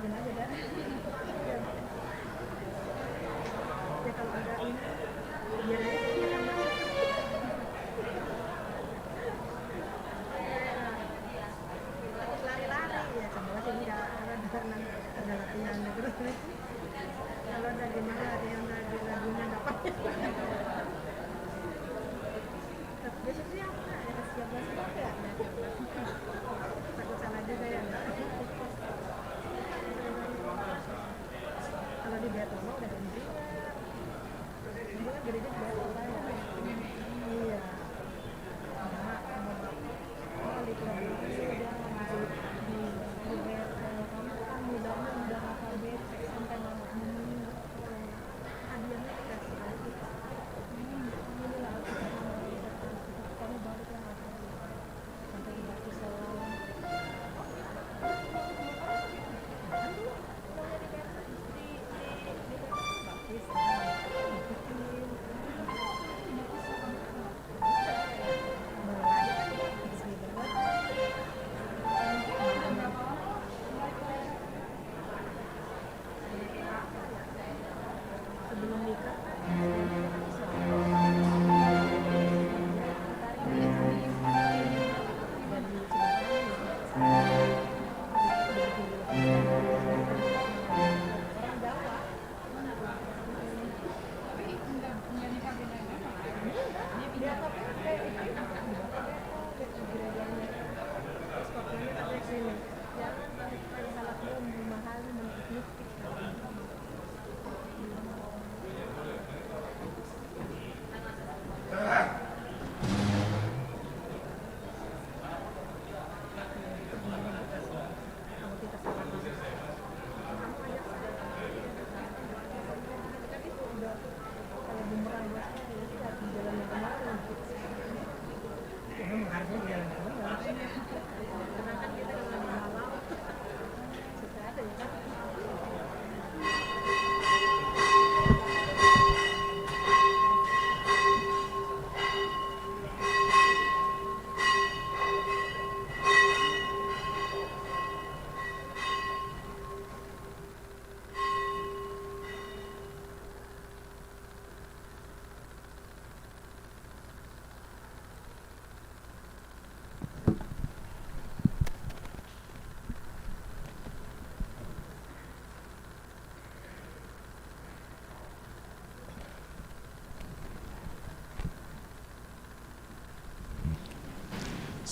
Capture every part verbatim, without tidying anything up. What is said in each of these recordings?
Aja dah. Ya, kalau ada ini, biar aja saya yang masuk. Lari-lari, ya, coba aja, enggak, ada, ada, ada latihan, gitu. Kalau ada gimana, ada yang lagi lagunya nggak pakai. Besok siapa? Ya, siap besok ya. Takut salah juga ya, Mbak. Kalau di Biatono udah ganti. Ini kan gereja di Biatono ya. Iya. Sama, sama Bapak. Oh, di Kelabang sih udah lanjut di, di Biatono. Kamu kan mudanya udah apa, Beb? Sampai mama meninggal. Hadiahnya dikasih aja. Inilah kita, kamu balik yang apa?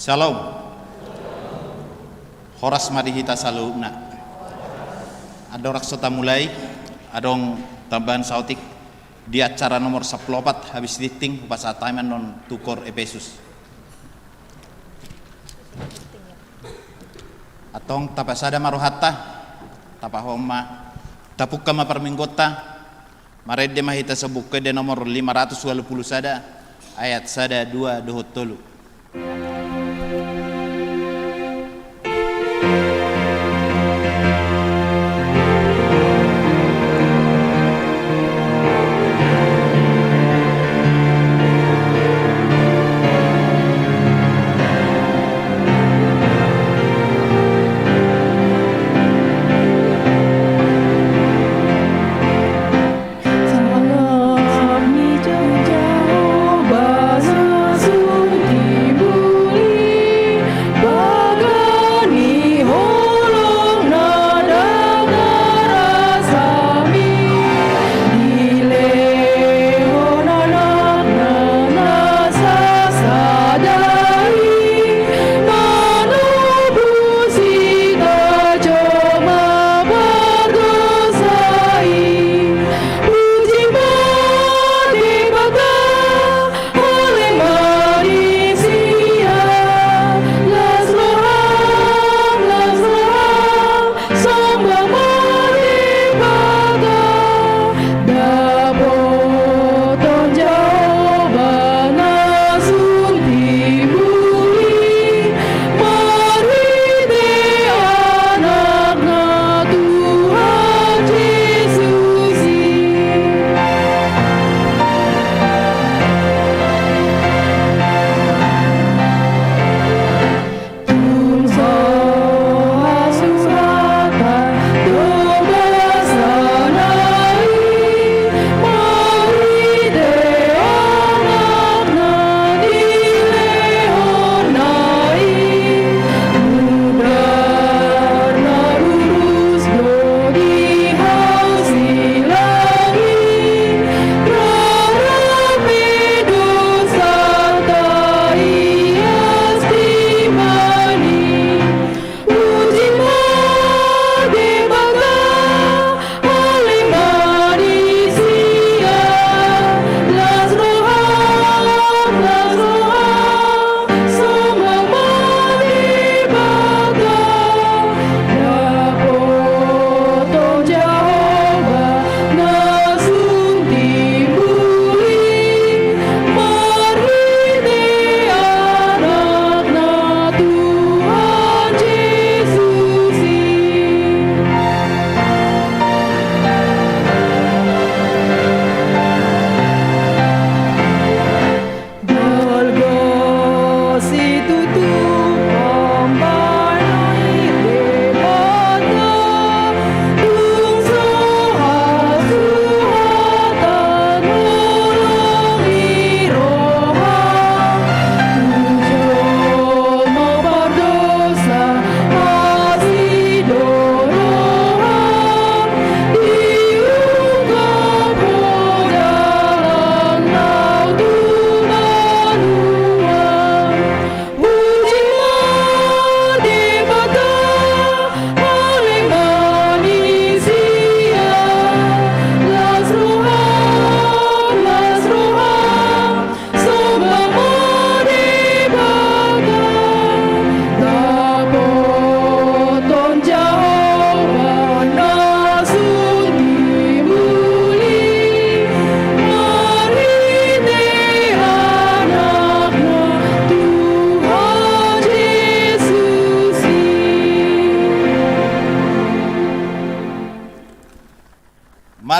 Syalom. Horas ma di hita saluhutna. Andorang so tamulai, adong tambahan saotik di acara nomor sampulu opat habis tingting, hupasahat hami annon tu koor Epesus. Antong tapasada ma rohanta, tapahomma, tapungka ma parmingguonta. Marende ma hita sian Buku Ende nomor lima ratus ualu pulu sada, ayat sada, dua dohot tolu.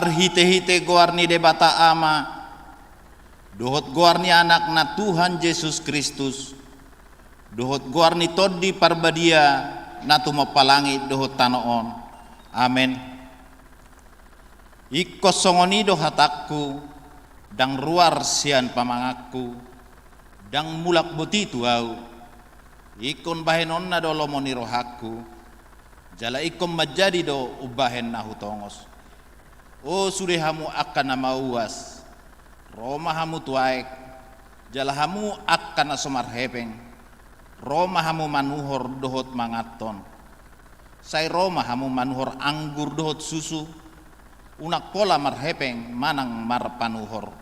Marhite-hite goar ni Debata Ama, dohot goar ni Anakna Tuhan Jesus Kristus, dohot goar ni Tondi Parbadia, na tumompa langit dohot tano on. Amen. Ingkon songon i do hatangku, ndang ruar sian pamanganku, ndang mulak boti tu ahu. Ingkon bahenonna do lomo ni rohangku, jala ingkon manjadi do umbahen na hutongos. O sude hamu angka na mauas, ro ma hamu tu aek, jala hamu angka na so marhepeng, ro ma hamu manuhor dohot manganhon. Sai ro ma hamu manuhor anggur dohot susu, unang pola marhepeng manang marpanuhor.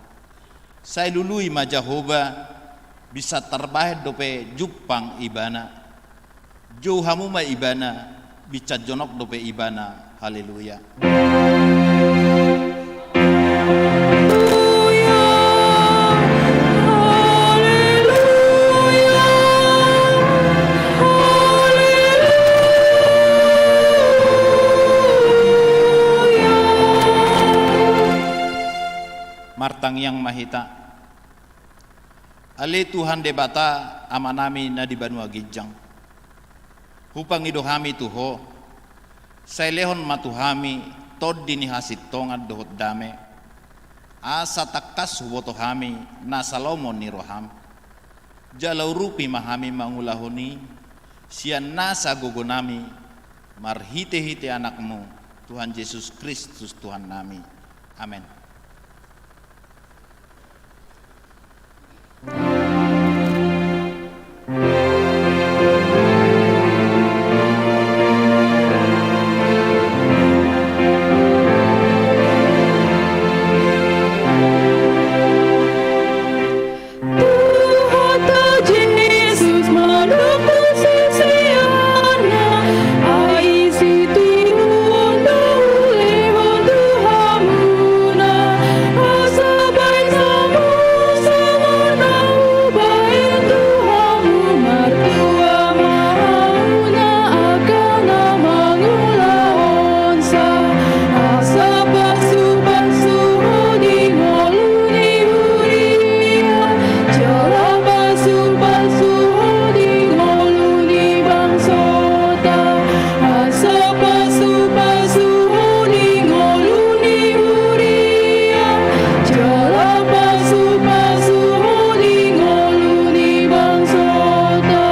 Sai lului ma Jahowa, binsan tarbahen dope jumpang Ibana. Jou hamu ma Ibana, binsan jonok dope Ibana. Haleluya. Martangiang ma hita. Ale Tuhan Debata, Amanami na di banua ginjang, hupangido hami tu Ho, sai lehon ma tu hami tondi ni hasintongan dohot dame, asa tangkas huboto hami nasa lomo ni roham. Jala urupi ma hami mangulahon i sian nasa gogonami, marhite-hite Anakmu, Tuhan Jesus Kristus Tuhannami. Amen. Tuhanta Jesus mandok tu siseanna, ai sitiruon do hulehon tu hamuna, asa baen hamu songon na hubaen tu hamu. Martua ma hamuna angka na mangulahon sa, asa pasu-pasu ho di ngolu ni huria, jala pasu-pasu ho di ngolu ni bangsota. Asa pasu-pasu ho di ngolu ni huria, jala pasu-pasu ho di ngolu ni bangsota.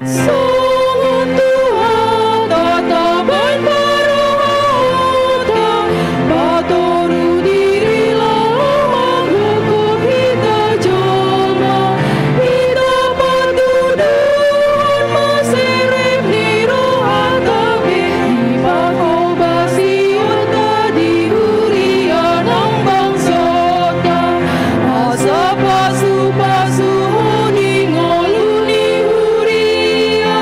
Songon Tuhanta tabaen ma rohanta, patoru diri laho manggokhon hita jolma. Hita patuduhon ma serep ni rohanta be, dipahobasionta di huria nang bangsota. Asa pasu-pasu ho di ngolu ni huria,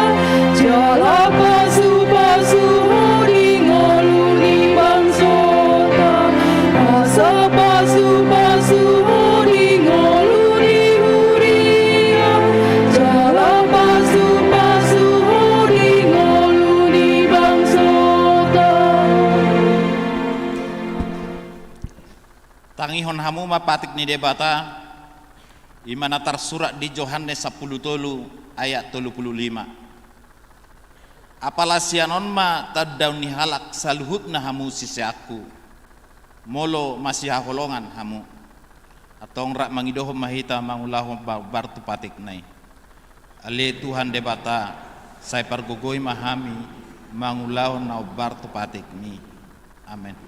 jala pasu-pasu ho di ngolu ni bangsota. Asa pasu-pasu ho di ngolu ni huria, jala pasu-pasu ho di ngolu ni bangsota. Tangihon hamu ma patik ni Debata, i ma na tarsurat di Johannes sampulu tolu ayat tolu pulu lima. Apala sian on ma tandaon ni halak saluhutna hamu siseanku, molo masihaholongan hamu. Antong rap mangidohon ma hita mangulahon ba-, hombar tu patikna i. Ale Tuhan Debata, sai pargogoi ma hami mangulahon na hombar tu patikmi. Amen.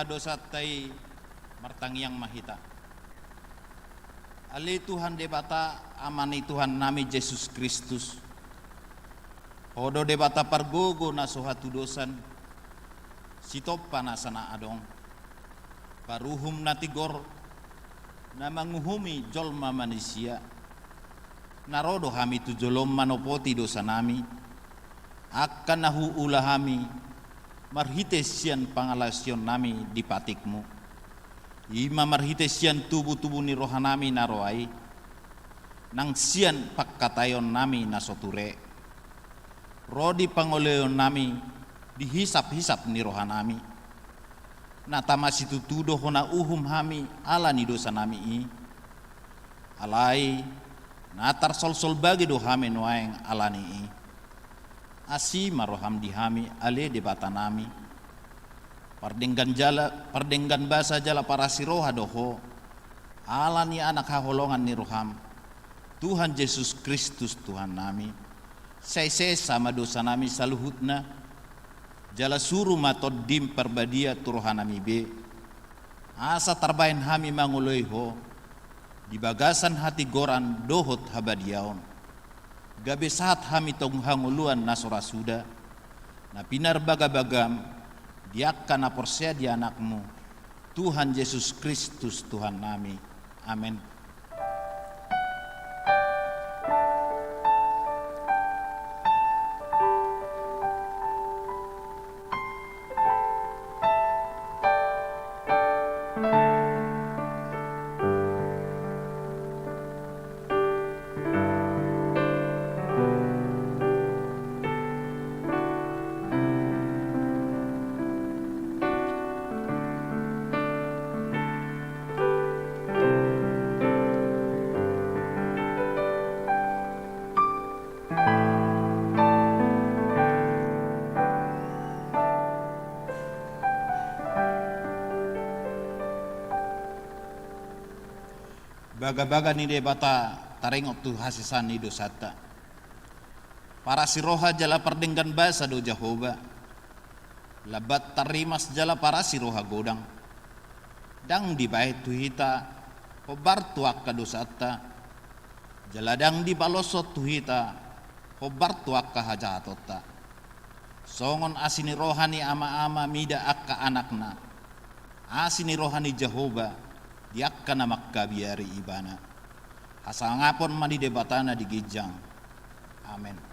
dosanta i, martangiang ma hita. Ale Tuhan Debata, Ama ni Tuhannami Jesus Kristus, Ho do Debata pargogo na so hatudosan, sitompa nasa na adong, paruhum na tigor, na manguhumi jolma manisia. Na ro do hami tu jolom manopoti dosanami, angka na huula hami marhite sian pangalaosionnami di patikmu. I ma marhite sian tubutubu ni rohanami na roa i, nang sian pangkataionnami na so ture. Ro di pangoloionnami di hisaphisap ni rohanami. Na tama situtu do hona uhum hami ala ni dosanami i. Alai na tarsolsol bage do hami nuaeng ala ni i. Asi ma roham di hami, ale Debatanami. Pardenggan jala, pardenggan basa jala parasi roha do Ho, ala ni Anak haholongan ni roham, Tuhan Jesus Kristus Tuhannami. Sai sesa ma dosanami saluhutna, jala suru ma Tondim Parbadia tu rohanami be, asa tarbahen hami mangoloi Ho di bagasan hatigoran dohot habadiaon. Gabe sahat hami tong hangoluan na so ra suda, na pinarbagabagam di angka na porsea di Anakmu, Tuhan Jesus Kristus Tuhannami. Amen. Bagabaga ni Debata taringot tu hasesaan ni dosanta. Parasi roha jala pardenggan basa do Jahowa, lambat tarrimas jala parasi roha godang. Ndang dibahen tu hita hombar tu angka dosanta, jala ndang dipaloshon tu hita hombar tu angka hajahatonta. Songon asi ni roha ni amaama mida angka anakna, asi ni roha ni Jahowa di angka na mangkabiari ibana. Hasangapon ma di Debatana di ginjang. Amen.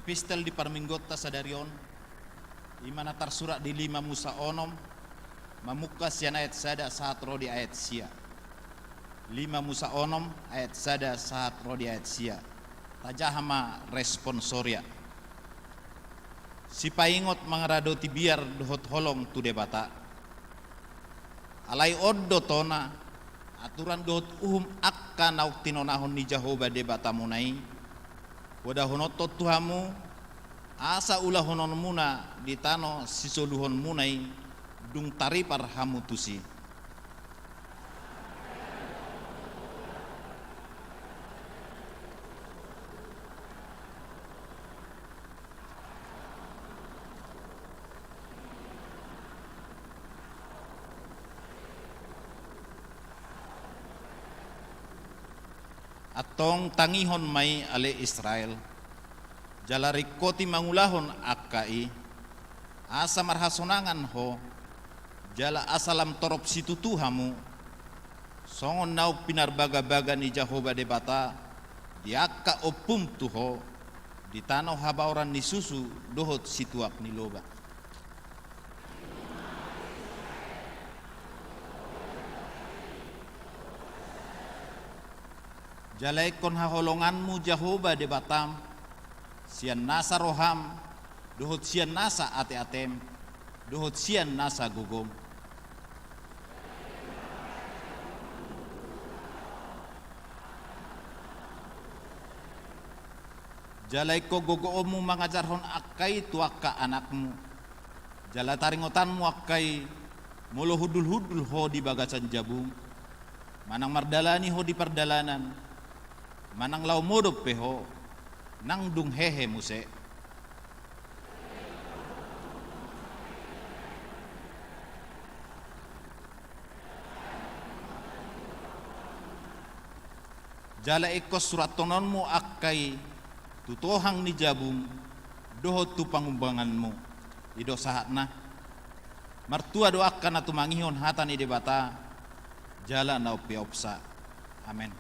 Epistel di parmingguonta sadari on, i ma na tarsurat di lima Musa onom, mamungka sian ayat sada sahat ro di ayat sia. Lima Musa onom ayat sada sahat ro di ayat sia. Tajaha ma responsoria. Sipaingot mangaradoti biar dohot holong tu Debata. Alai on do tona, aturan dohot uhum angka naung tinonahon ni Jahowa Debatamuna i, huadahononhon tu hamu, asa ulahononmuna di tano sisoluhonmuna i, dung taripar hamu tusi. Antong tangihon ma i ale Israel, jala ringkoti mangulahon angka i, asa marhasonangan ho, jala asa lam torop situtu hamu, songon naung pinarbagabaga ni Jahowa Debata di angka ompum tu ho, di tano habaoran ni susu dohot situak ni loba. Jala ingkon haholonganmu Jahowa Debatam, sian nasa roham, dohot sian nasa ateatem, dohot sian nasa gogom. Jala ingkon gogoonmu mangajarhon angka i tu angka anakmu. Jala taringotanmu angka i, molo hundulhundul ho di bagasan jabum, manang mardalani ho di pardalanan, manang laho modom pe ho, nang dung hehe muse. Jala ingkon surathononmu angka i tu tohang ni jabum dohot tu pangumbanganmu. I do sahatna. Martua do angka na tumangihon hata ni Debata, jala na umpeopsa. Amen.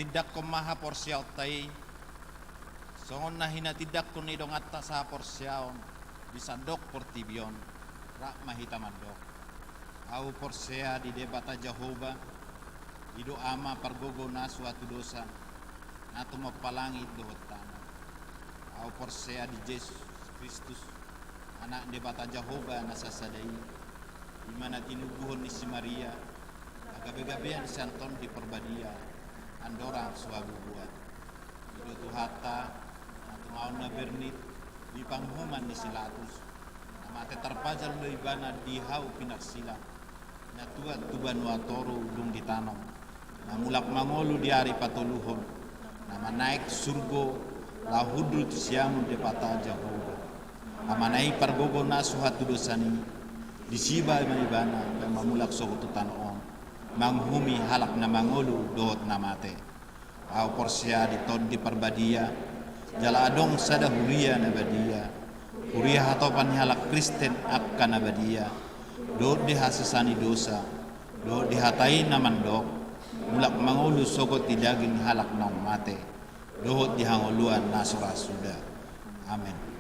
Tindanghon ma haporseaonta i, songon na hinatindangkon ni donganta sahaporseaon di sandok portibi on, rap ma hita mandok. Ahu porsea di Debata Jahowa, i do Ama pargogo na so hatudosan, na tumompa langit dohot tano. Ahu porsea di Jesus Kristus, Anak Debata Jahowa na sasada i, i ma na tinubuhon ni si Maria, na gabegabean sian Tondi Parbadia, andorang so habubuhan. I do Tuhanta, na tumaon na bernit di panguhuman ni si Latus, na mate tarpajal do ibana di hau pinarsilang, na tuat tu banua toru dung ditanom, na mulak mangolu di ari patoluhon, na manaek surgo laho hundul tu siamun Debata Jahowa. Amanami pargogo na so hatudosan i, disi ma ibana mamulak sogot tu tano on, manguhumi halak na mangolu dohot na mate. Ahu porsea di Tondi Parbadia, jala adong sada huria na badia, huria hatopan ni halak Kristen angka na badia, dohot di hasesaan ni dosa, dohot di hata i na mandok, mulak mangolu sogot di daging halak naung mate, dohot di hangoluan na so ra suda. Amen.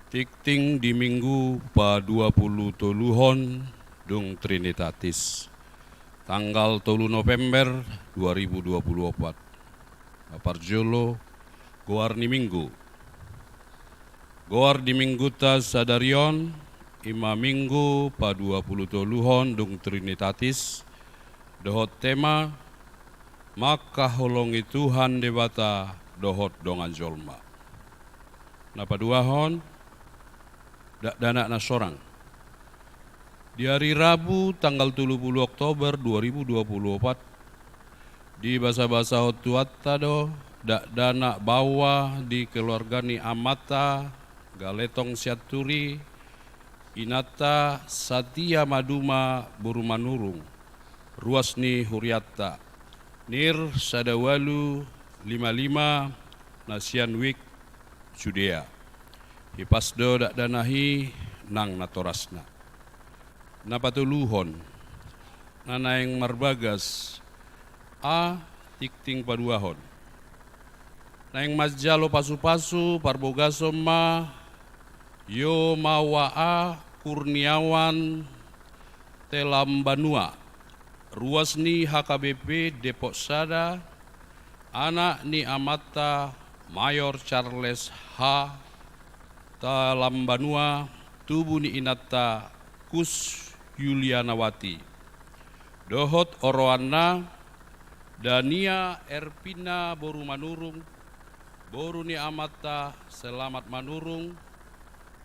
Tingting di Minggu paduapulutoluhon dung Trinitatis, tanggal tolu November dua ribu dua puluh opat. Na parjolo, goar ni Minggu. Goar di Mingguta sadari on i ma Minggu paduapulutoluhon dung Trinitatis, dohot tema: Mangkaholongi Tuhan Debata dohot dongan jolma. Na paduahon, dakdanak na sorang. Di ari Rabu tanggal tolu puluh Oktober dua ribu dua puluh opat, dibasabasahon Tuhanta do dakdanak baoa di keluarga ni amanta Galetong Sianturi, inanta Satia Maduma boru Manurung, ruas ni hurianta, nir sada ualu lima lima, na sian Wijk, Judea. Hipas do dakdanak i nang natorasna. Na patoluhon, na naeng marbagas, a, tingting paduahon. Naeng manjalo pasupasu parbogason ma Yomawa A Kurniawan Telambanua, ruas ni H K B P Depok Sada, anak ni amanta Mayor Charles H Talambanua, tubu ni inanta Kus Yulianawati, dohot oroanna Dania Erpina boru Manurung, boru ni amanta Selamat Manurung,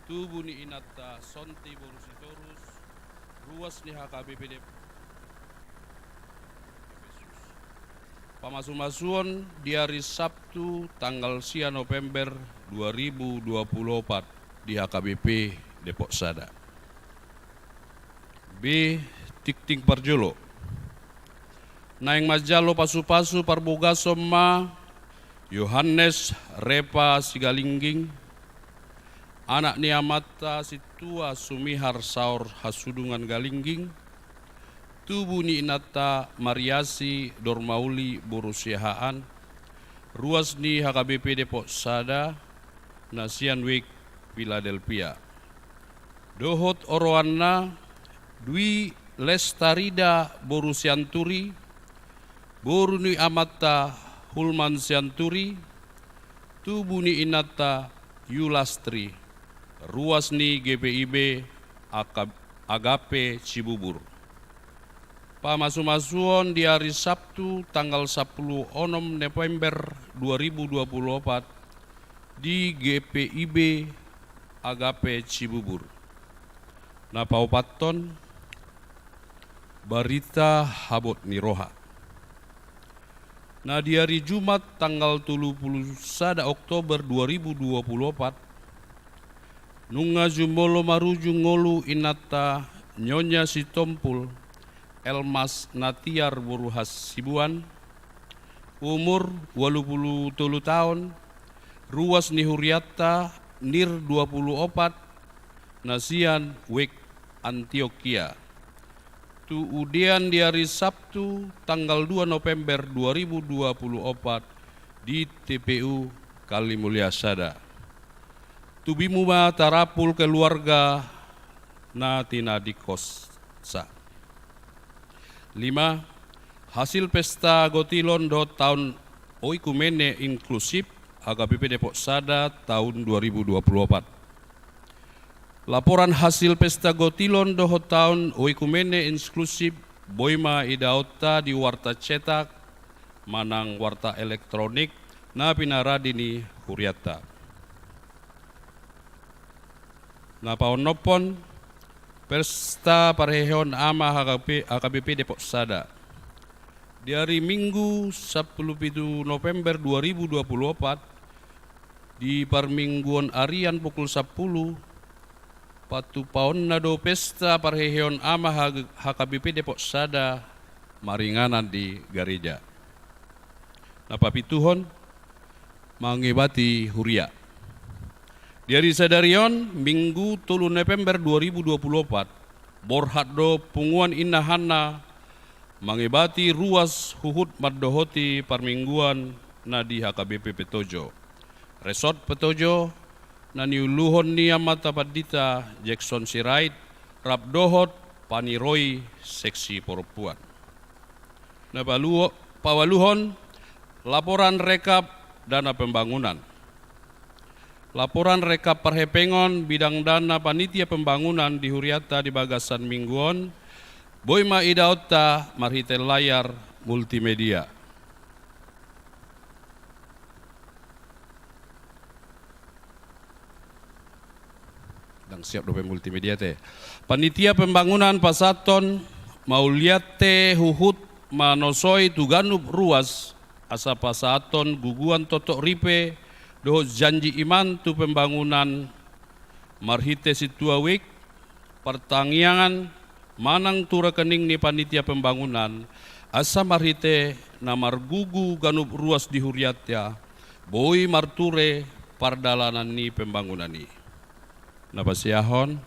tubu ni inanta Sonti boru Sitorus, ruas ni H K B P Depok. Pamasumasuon di ari Sabtu tanggal sia November dua ribu dua puluh opat di H K B P Depok Sada. B, tingting parjolo. Naeng manjalo pasupasu parbogason ma Yohanes Repa Sigalingging, anak ni amanta Sintua Sumihar saor Hasudungan Galingging, tubu ni inanta Mariasi Dormauli boru Siahaan, ruas ni H K B P Depok Sada, na sian Wijk, Philadelphia, dohot oroanna Dwi Lestarida boru Sianturi, boru ni amanta Hulman Sianturi, tubu ni inanta Yulastri, ruas ni G P I B Aka-, Agape Cibubur. Pamasumasuon di ari Sabtu tanggal sampulu onom November dua ribu dua puluh opat di G P I B Agape Cibubur. Na paopathon, barita habot ni roha. Na di ari Jumat tanggal tolu puluh sada Oktober dua ribu dua puluh opat, nunga jumolo marujung ngolu inanta Nyonya Sitompul Elmas Natiar boru Hasibuan, umur ualu puluh tolu taon, ruas ni hurianta nir dua puluh opat, na sian Wijk, Antiokia, tu udean di ari Sabtu tanggal dua November dua ribu dua puluh opat di T P U Kalimulia Sada. Tubimu ma tarapul keluarga na tinadingkonsa. Lima, hasil pesta gotilon dohot taon oikumene inklusif H K B P Depok Sada taon dua ribu dua puluh opat. Laporan hasil pesta gotilon dohot taon oikumene inklusif boi ma idaonta di warta cetak manang warta elektronik na pinaradi ni hurianta. Na paonomhon, pesta parheheon ama H K P, H K B P Depok Sada. Di ari Minggu sampulu pitu November dua ribu dua puluh opat, di parmingguon arian pukul sampulu, patupaonna do pesta parheheon ama H-, H K B P Depok Sada maringanan di gareja. Na papituhon, mangebati huria. Di ari sadari on, Minggu tolu November dua ribu dua puluh opat, borhat do punguan Inna Hanna mangebati ruas huhut mandohoti parmingguan na di H K B P Petojo, Resort Petojo, na niuluhon ni Amanta Pandita Jackson Sirait rap dohot paniroi seksi porompuan. Na paluo-, pawaluhon, laporan rekap dana pembangunan. Laporan rekap parhepengon bidang dana panitia pembangunan di hurianta di bagasan minggu on, boi ma idaonta marhite layar multimedia. Ndang siap dope multimedia te. Panitia pembangunan pasahathon mauliate huhut manosoi tu ganup ruas asa pasahathon guguan totok ripe dohot janji iman tu pembangunan marhite sintua wijk partangiangan manang tu rekening ni panitia pembangunan, asa marhite na margugu ganup ruas di hurianta, boi marture pardalanan ni pembangunan i. Na pasiahon,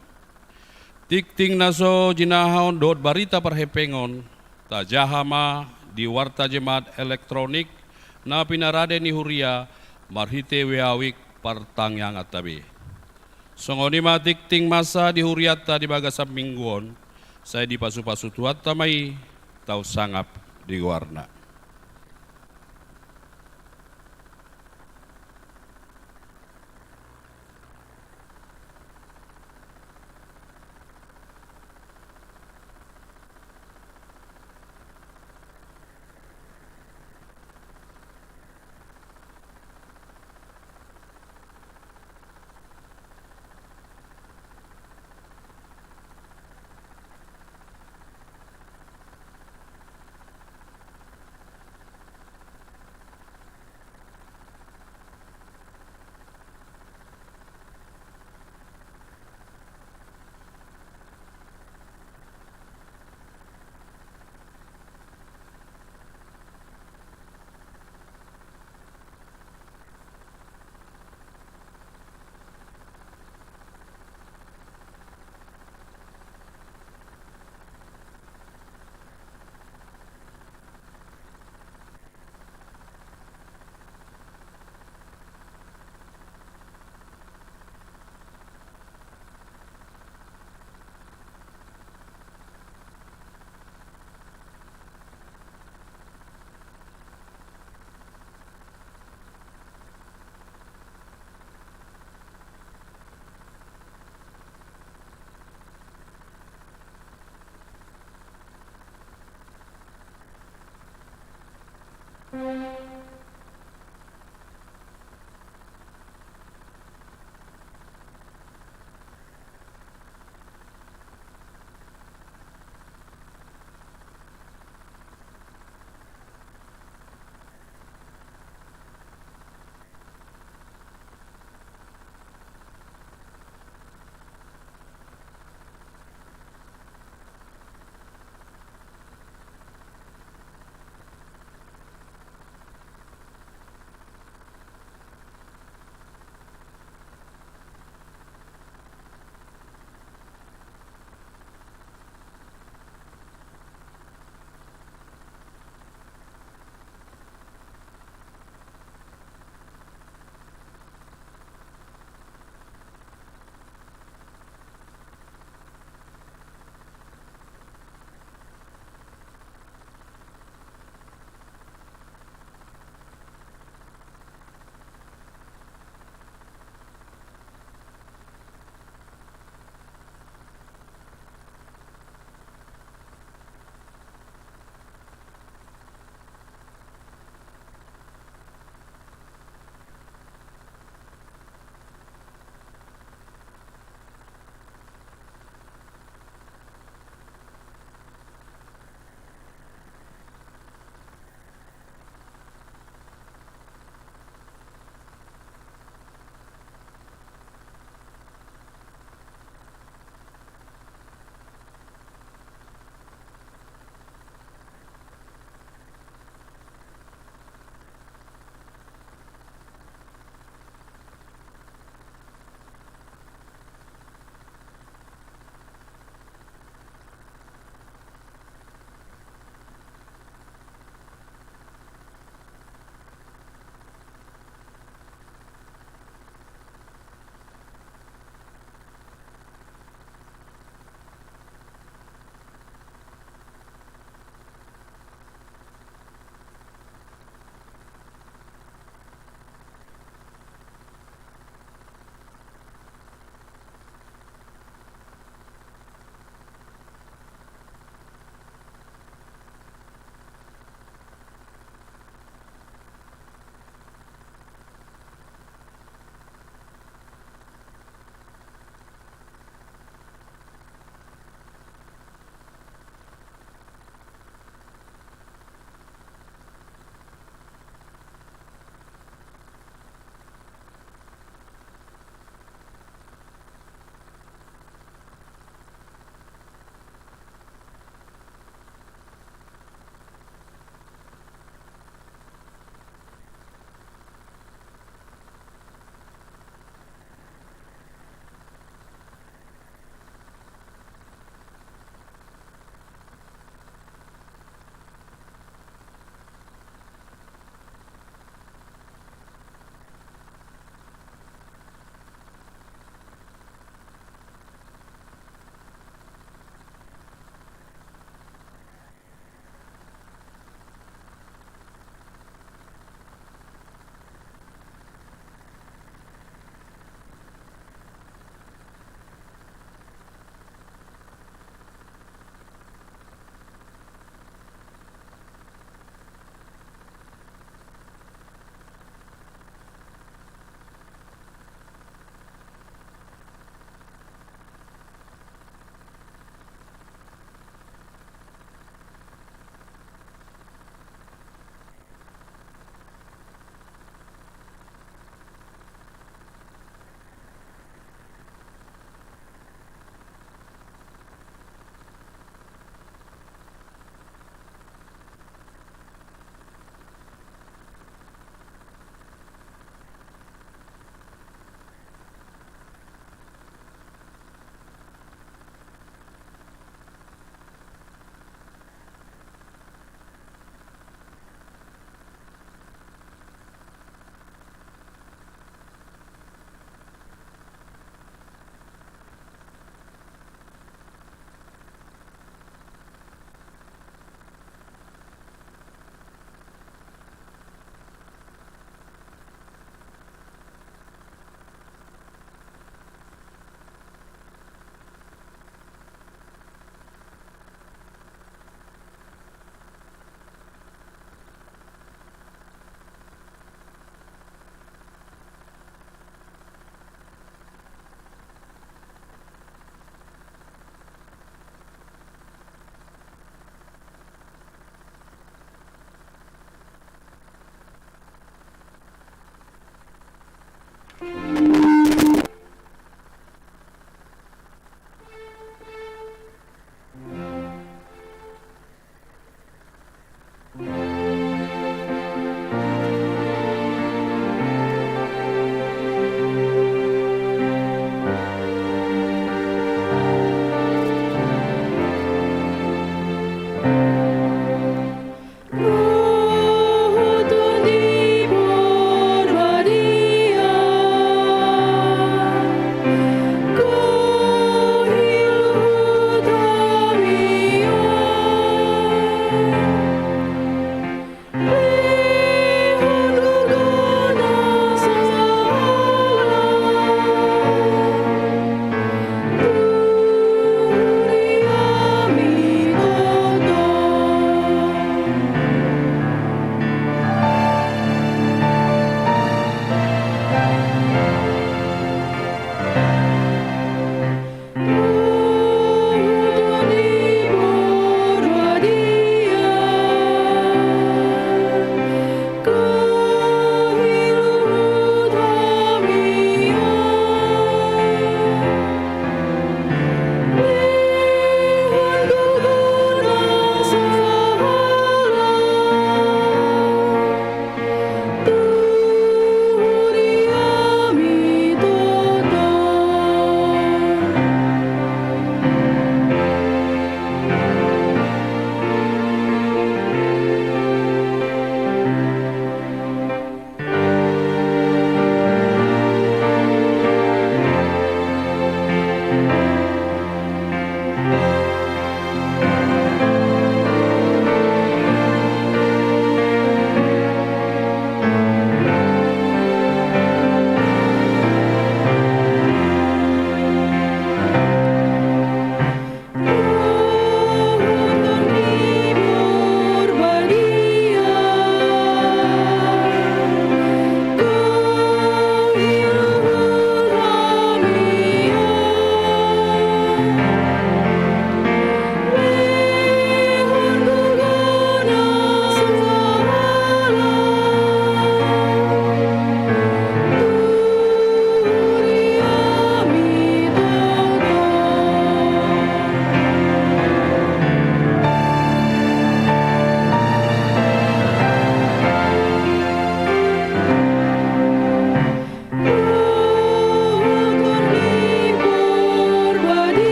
tingting na so jinahahon dohot barita parhepengon, tajaha ma di warta jemaat elektronik na pinarade ni huria marhite W A wijk partangianganta be. Songon i ma tingting masa di hurianta di bagasan minggu on, sai dipasupasu Tuhanta ma i, tau sangap di goarna.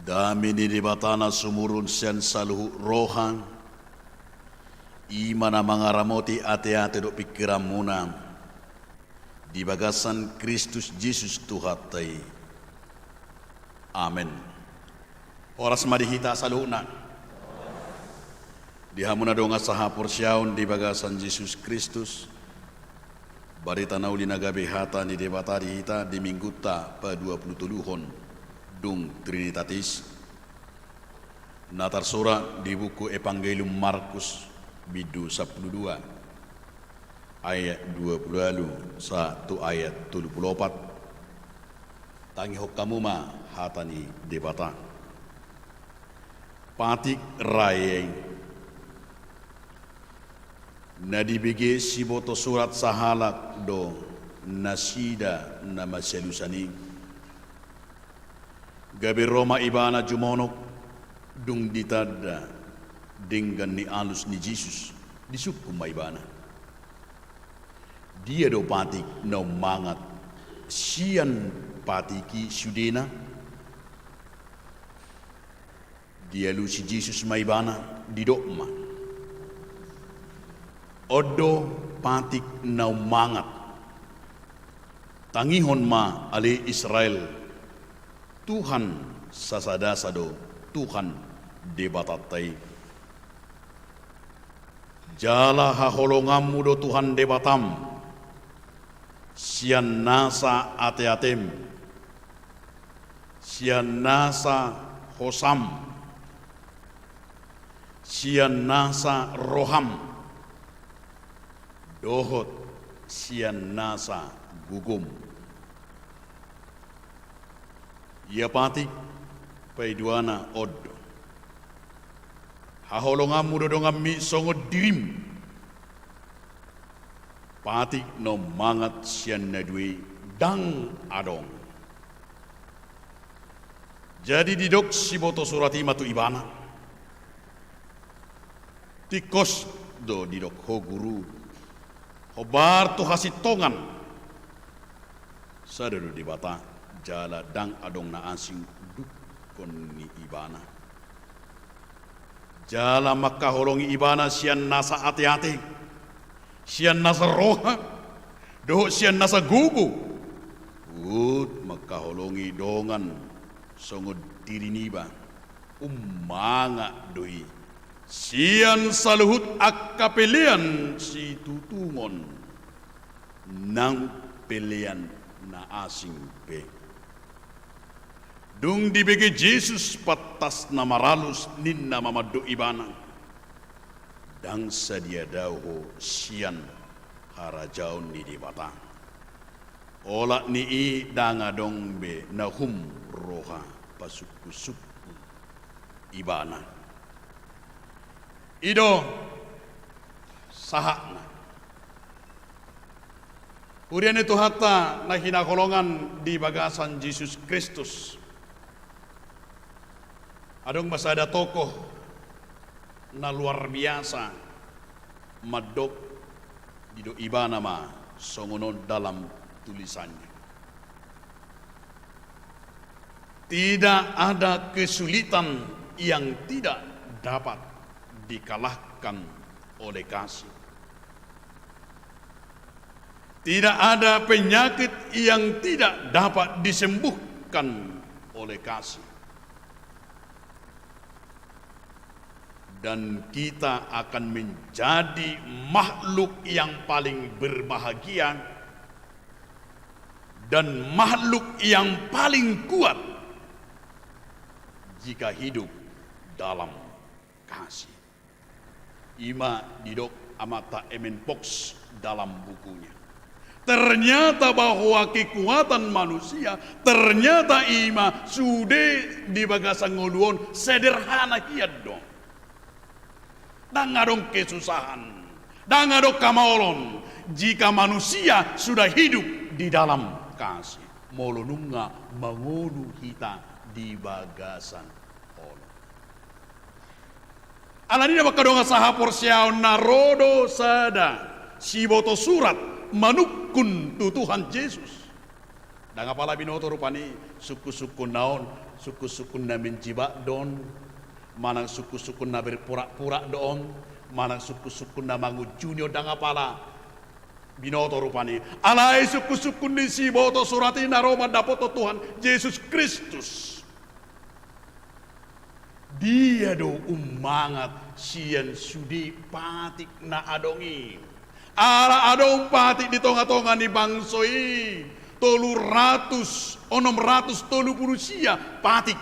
Dame ni Debata na sumurung sian saluhut roha, i ma na mangaramoti ateate dohot pingkiranmuna di bagasan Kristus Jesus Tuhanta i. Amen. Horas ma di hita saluhutna. Di hamu na dongan sahaporseaon di bagasan Jesus Kristus, barita na uli na gabe hata ni Debata di hita di minggunta paduapulutoluhon dung Trinitatis, na tarsurat di buku Evangelium Markus, bindu sampulu dua, ayat dua pulu ualu sahat tu ayat tolu pulu opat. Tangihon hamu ma hata ni Debata. Patik raea i. Na dibege siboto surat sahalak do nasida na masialusan i. Gabe ro ma ibana jumonok, dung ditanda denggan ni alus ni Jesus, disungkun ma ibana: Dia do patik na ummangat sian patik i sudena? Dialusi Jesus ma ibana, didok ma: On do patik na ummangat. Tangihon ma ale Israel, Tuhan sasadasa do Tuhan Debatanta i. Jala haholonganmu do Tuhan Debatam sian nasa ateatem, sian nasa hosam, sian nasa roham, dohot sian nasa gogom. Ia patik paiduana on do: Haholonganmu do donganmi songon dirim. Patik na ummangat sian na dua i ndang adong. Jadi didok siboto surat i ma tu ibana: Tingkos do didok ho Guru, hombar tu hasintongan. Sada do Debata, jala ndang adong na asing dungkon ni ibana. Jala mangkaholongi ibana sian nasa ateate, sian nasa roha, dohot sian nasa gogo. Huhut mangkaholongi dongan songon diri niba. Ummangat do i sian saluhut angka pelean situtungon nang pelean na asing pe. Dung dibege Jesus pantas na maralus, ninna ma mandok ibana: Ndang sadia dao ho sian harajaon ni Debata. Olat ni i ndang adong be na hum roha pasungkunsungkun ibana. I do sahatna. Huria ni Tuhanta na hinaholongan di bagasan Jesus Kristus. Adong ma sada tokoh na luar biasa mandok, didok ibana ma songon on dalam tulisannya: Tidak ada kesulitan yang tidak dapat dikalahkan oleh kasih. Tidak ada penyakit yang tidak dapat disembuhkan oleh kasih. Dan kita akan menjadi makhluk yang paling berbahagia dan makhluk yang paling kuat jika hidup dalam kasih. I ma didok amanta Ellen Fox dalam bukunya. Ternyata bahwa kekuatan manusia, ternyata i ma sude di bagasan ngolu on sederhana hian do. Ndang adong kesusahan, ndang adong hamaolon, jika manusia sudah hidup di dalam kasih. Molo nunga mangolu hita di bagasan holong. Alani i, angka dongan sahaporseaon, na ro do sada siboto surat manungkun tu Tuhan Jesus. Ndang apala binoto rupani sungkunsungkunna on, Sungkun-sungkun na menjebak do on, manang sungkun-sungkun na berpura-pura do on, manang sungkun-sungkun na mangunjuni on, ndang apala binoto rupani. Alai sungkun-sungkun ni siboto surat i na ro mandapothon Tuhan Jesus Kristus. Dia do ummangat sian sude patik na adong i? Ala adong patik di tonga-tonga ni bangso i, tolu ratus, onom ratus tolu pulu sia patik.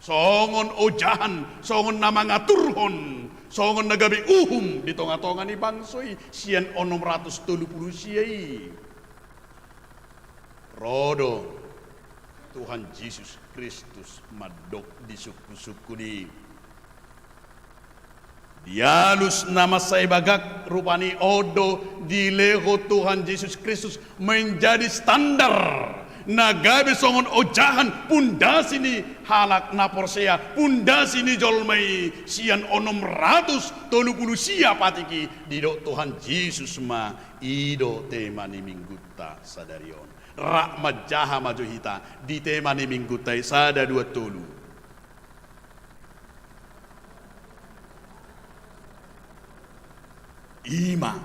Songon ojahan, songon na mangaturhon, songon na gabe uhum di tonga-tonga ni bangso i sian onom ratus tolu pulu sia i. Ro do Tuhan Jesus Kristus mandok di sungkun-sungkun i. Dialus na mansai bagak rupani, on do dilehon Tuhan Jesus Kristus menjadi standar na gabe songon ojahan, pundasi ni halak na porsea, pundasi ni jolma i. Sian onom ratus tolu pulu sia patik i, didok Tuhan Jesus ma, i do tema ni minggunta sadari on. Rap manjaha ma jo hita di tema ni minggunta i, sada dua tolu. I ma.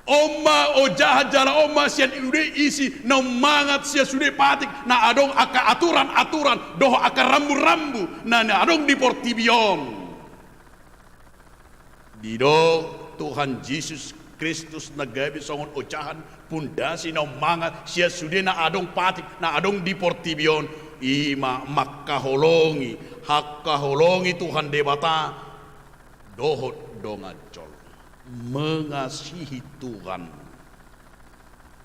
On ma ojahan jala on ma sian sude isi na ummangat sian sude patik na adong angka aturan-aturan dohot angka rambu-rambu na, na adong di portibi on. Didok Tuhan Jesus Kristus na gabe songon ojahan, pundasi na ummangat sian sude na adong patik na adong di portibi on, i ma mangkaholongi, hangkaholongi Tuhan Debata dohot dongan jolma, mengasihi Tuhan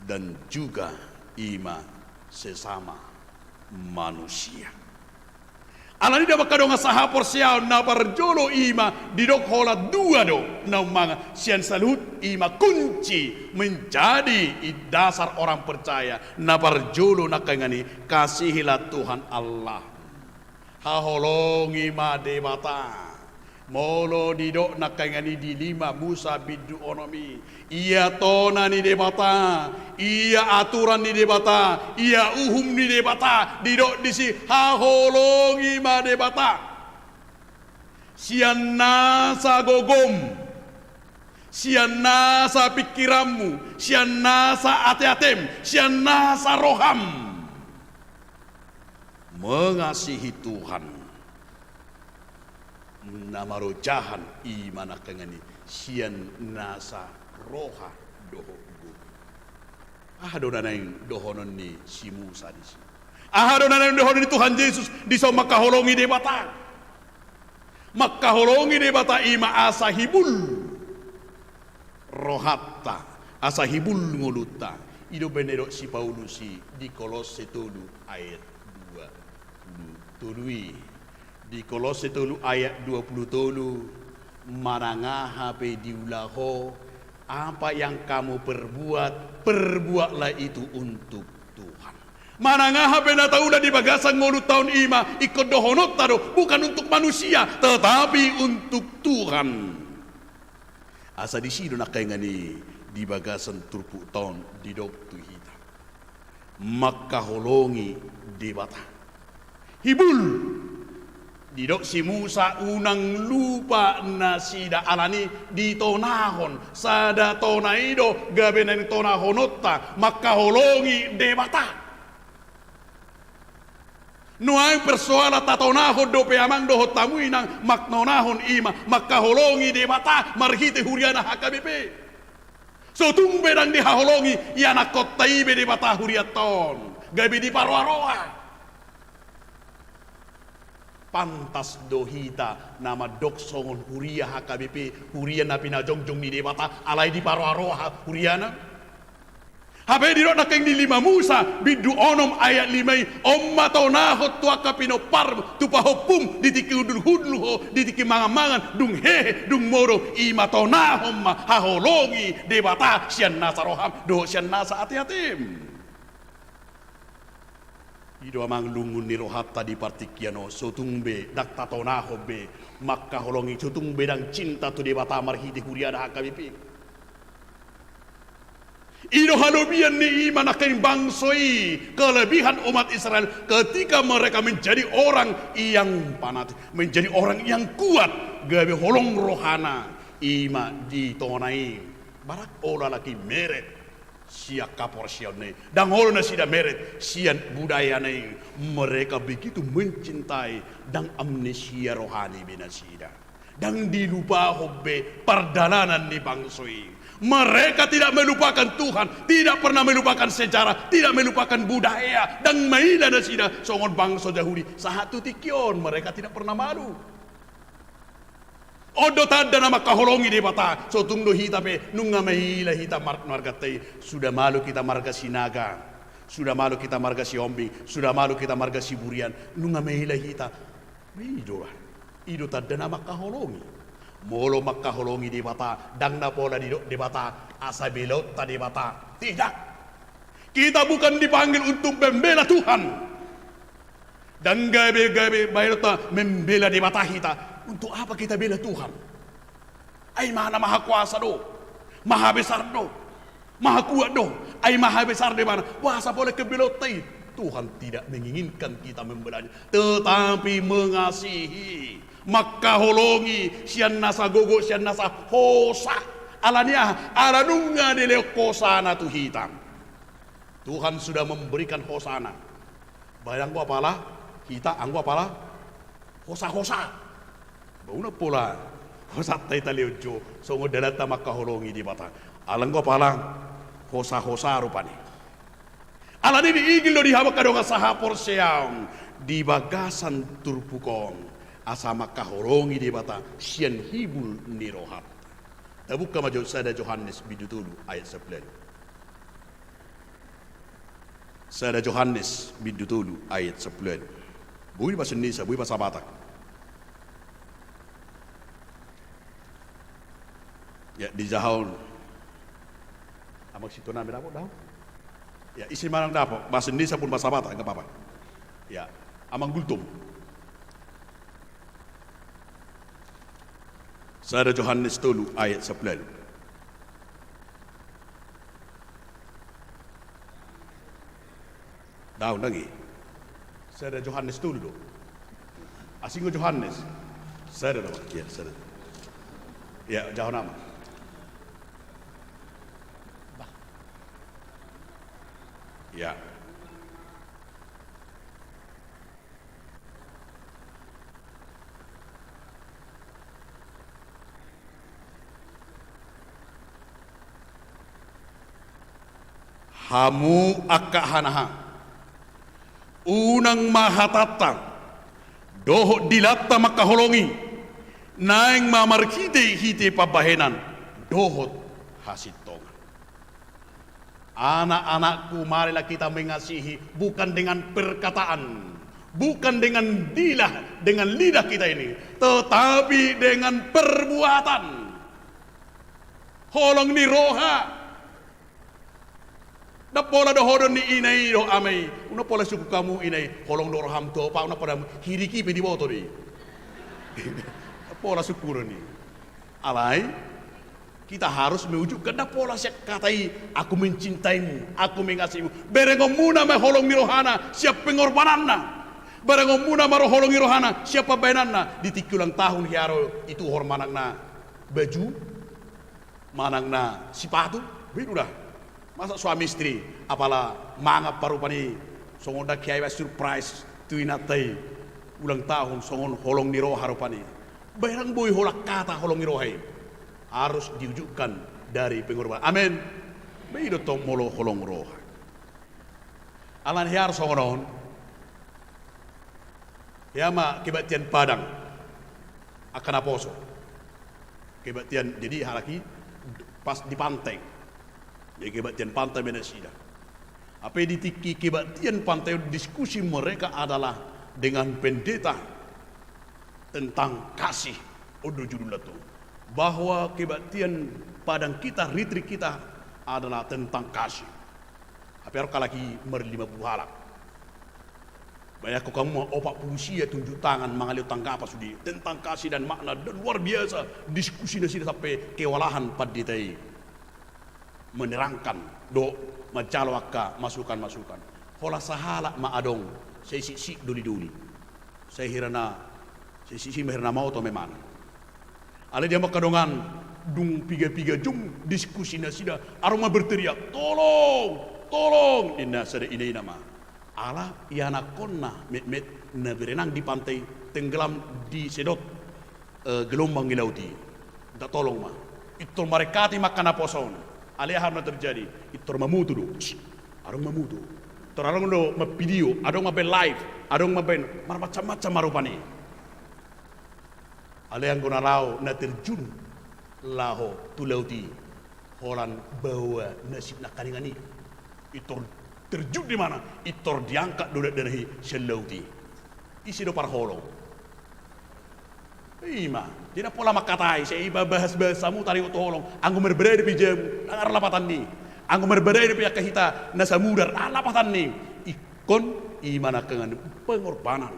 dan juga i ma sesama manusia. Alani i, damang dongan sahaporseaon, na parjolo i ma didok holan dua do na ummangat sian saluhut, i ma kunci menjadi dasar orang percaya. Na parjolo nangkaningan i, kasihilah Tuhan Allah. Haholongi ma Debata. Molo didok nangkaningan i di lima Musa bindu onom i, ia tona ni Debata, ia aturan ni Debata, ia uhum ni Debata, didok disi, haholongi ma Debata. Sian nasa gogom, sian nasa pingkiranmu, sian nasa ateatem, sian nasa roham. Mengasihi Tuhan. Na marojahan i ma nangkaningan i sian nasa roha dohot gogom. Aha do na naeng dohonon ni si Musa disi? Aha do na naeng dohonon ni Tuhan Jesus dison mangkaholongi Debata? Mangkaholongi Debata i ma asa hibul rohanta, asa hibul ngolunta. I do umbahen na didok si Paulus i di Kolosse tolu ayat dua pulu tolu i. Di Kolosse tolu ayat dua pulu tolu, manang aha pe diula ho, apa yang kamu perbuat, perbuatlah itu untuk Tuhan. Manang aha pe na taula di bagasan ngolunta on, i ma ingkon dohononta do, bukan untuk manusia, tetapi untuk Tuhan. Asa disi do nangkaningan i di bagasan turpukta on didok tu hita, mangkaholongi Debata. Hibul. Didok si Musa, unang lupa nasida, alani ditonahon, sada tona i do gabe naeng tonahononta, mangkaholongi Debata. Nuaeng persoalan tatonahon dope amang dohot hamu inang, mangtonahon i ma mangkaholongi Debata marhite huriana H K B P. So tung be ndang dihaholongi ianakkonta i be Debata hurianta on, gabe diparoa-roa. Pantas do hita na mandok songon huria H K B P, huria na pinajongjong ni Debata, alai diparoa-roa huriana? Hape didok nangkin di lima Musa bindu onom ayat lima i, on ma tonahon tu angka pinomparmu, tu pahompum, di tingki hundul-hundul ho, di tingki mangan-mangan, dung hehe, dung modom, i ma tonahon ma haholongi Debata sian nasa roham dohot sian nasa ate-atem. I do amang lungun ni rohanta di partingkian on, so tung be ndang tatonahon be mangkaholongi, so tung be ndang cinta tu Debata marhite huriana H K B P. I do halobian ni i ma nangkin bangso i, kelebihan umat Israel ketika mereka menjadi orang yang fanatik, menjadi orang yang kuat, gabe holong rohana, i ma di tona i. Barang olo halak i meret sian haporseaonna i, ndang olo nasida meret sian budayana i, mereka begitu mencintai, ndang amnesia rohani be nasida. Ndang dilupahon be pardalanan ni bangso i. Mereka tidak melupakan Tuhan, tidak pernah melupakan sejarah, tidak melupakan budaya, ndang maila nasida songon bangso Jahudi. Sahat tu tingki on mereka tidak pernah malu. On do tanda na mangkaholongi Debata, so tung do hita pe, nunga maila hita mar-, marganta i, sudah malu kita marga Sinaga, sudah malu kita marga Sihombing, sudah malu kita marga Siburian, nunga maila hita. I do, i do tanda na mangkaholongi. Molo mangkaholongi Debata, ndang na pola didok Debata, asa belaonta Debata. Tidak. Kita bukan dipanggil untuk membela Tuhan. Ndang gabe, gabe baenonta membela Debata hita. Untuk apa kita bela Tuhan? Ai Ibana mahakuasa do, mahabesar do, mahakuat do. Ai mahabesar do Ibana, boasa pola hubelaonta i? Tuhan tidak menginginkan kita membelanya, tetapi mengasihi, mangkaholongi sian nasa gogo, sian nasa hosa. Ala ni aha? Ala nunga dilehon hosana tu hita. Tuhan sudah memberikan hosana. Baen anggo apala hita, anggo apala hosa-hosa. Ba unang pola hosanta i talehon jo songon dalanta mangkaholongi Debata. Ala anggo apala hosa-hosa rupani. Ala ni i diigil do di hamu angka dongan sahaporseaon di bagasan turpuk on, asa mangkaholongi Debata sian hibul ni rohanta. Tabuka ma jo Sada Johannes bindu tolu ayat sampulu ualu. Sada Johannes bindu tolu ayat sampulu ualu. Boi bahasa Indonesia, boi bahasa Batak? Ya, dijahon. Amang Situan, amang dapot, dapot. Ya, ise ma na dapot, bahasa Indonesia pun bahasa Batak, nggak apa-apa. Ya, Amang Gultom. Sada Johannes tolu ayat sampulu ualu. Dao nanggi. Sada Johannes tolu do. Asing do Johannes. Sada do, ya, sada. Ya, jahon nama. Ya. Hamu angka hanaha, unang ma hatanta dohot dilanta mangkaholongi, naeng ma marhite-hite pambahenan dohot hasintongan. Anak-anakku, marilah kita mengasihi, bukan dengan perkataan, bukan dengan lidah, dengan lidah kita ini, tetapi dengan perbuatan. Holong ni roha. Ndang pola dohonon ni ina i dohot ama i, unang pola sungkun hamu ina i, holong do roham tu opa, unang pola hirik i pe diboto do i. Ndang pola sungkunon i. Alai, kita harus mewujudkan, ndang pola sian hata i, "Aku mencintaimu, aku mengasihimu." Berengonmuna ma holong ni rohana sian pengorbananna. Berengonmuna ma ro holong ni rohana sian pambahenanna. Di tingki ulang tahun hea ro ituhor manang na baju, manang na sipatu, boi do da. Masa suami istri, apala mangan pe rupani, songon ndang hea iba surprise tu inanta i, ulang tahun, songon holong ni roha rupani. Barang boi holan hata holong ni roha i, harus diwujudkan dari pengorbanan. Amin. Ba i do tong molo holong roha. Ala ni hea ro songon on, hea ma kebaktian padang angka naposo. Kebaktian, jadi halak i pas di pantai. Jadi kebaktian pantai ma nasida. Hape di tingki kebaktian pantai on, diskusi mereka adalah dengan pendeta tentang kasih. On do judulna tu. Bahwa kebaktian padang kita, retreat kita adalah tentang kasih. Hape adong halak i marlima pulu halak. Bayangkon hamu ma opat pulu sia tunjuk tangan mangalehon tanggapan sude tentang kasih dan makna, dan luar biasa diskusi nasida sampe kewalahan pandita i. menerangkan dohot manjalo angka masukan-masukan. Holan sahalak ma adong sai siksik doli-doli. Sai hira na, sai siksik ma hira na maoto memang. Alai dia ma angka dongan, dung piga-piga jum diskusi nasida, adong ma berteriak, "Tolong! Tolong!" ninna sada ina-ina ma. Ala ianakkonna metmet na berenang di pantai, tenggelam, disedot eh, gelombang di laut i. Minta tolong ma. Pintor marengkati ma angka naposo on. Alai aha na terjadi? Pintor mamutu do. Adong mamutu. Pintor adong do mampidio, adong mambaen live, adong mambaen marmacam-macam ma rupani. Alai anggo na laho na terjun laho tu laut i, holan baoa nasib nangkaningan i. Pintor terjun di mana? Pintor diangkat do dakdanak i sian laut i. Ise do parholong? I ma, jadi pola mangkatai, sai iba bahas-bahas hamu taringot tu holong. Anggo marbarani pe jabu, ndang arlapatan ni. Anggo marbarani pe angka hita na samudar, arlapatan ni. Ingkon i ma nangkaningan pengorbanan.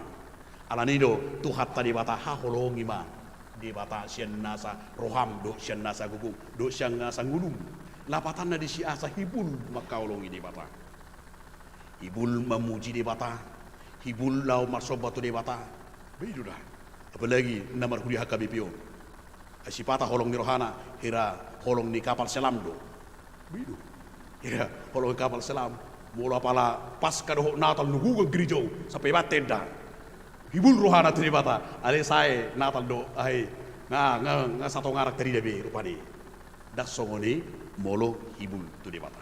Alani do Tuhanta Debata, haholongi ma Debata sian nasa roham dohot sian nasa gogom dohot sian nasa ngolum. Lapatanna disi asa hibul mangkaholongi Debata. Hibul mamuji Debata, hibul laho marsomba tu Debata. Ba i do da. Apalagi na marhuli H K B P on. Ai sipata holong ni rohana, hira holong ni kapal selam do. Ba i do. Hira holong ni kapal selam. Molo apala Paska dohot Natal nugugan gereja on, sampe baen tenda. Hibul rohana tu Debata, alai sae Natal do, ai nga, nga, nga satonga arang tarida be rupani. Ndang songon i molo hibul tu Debata.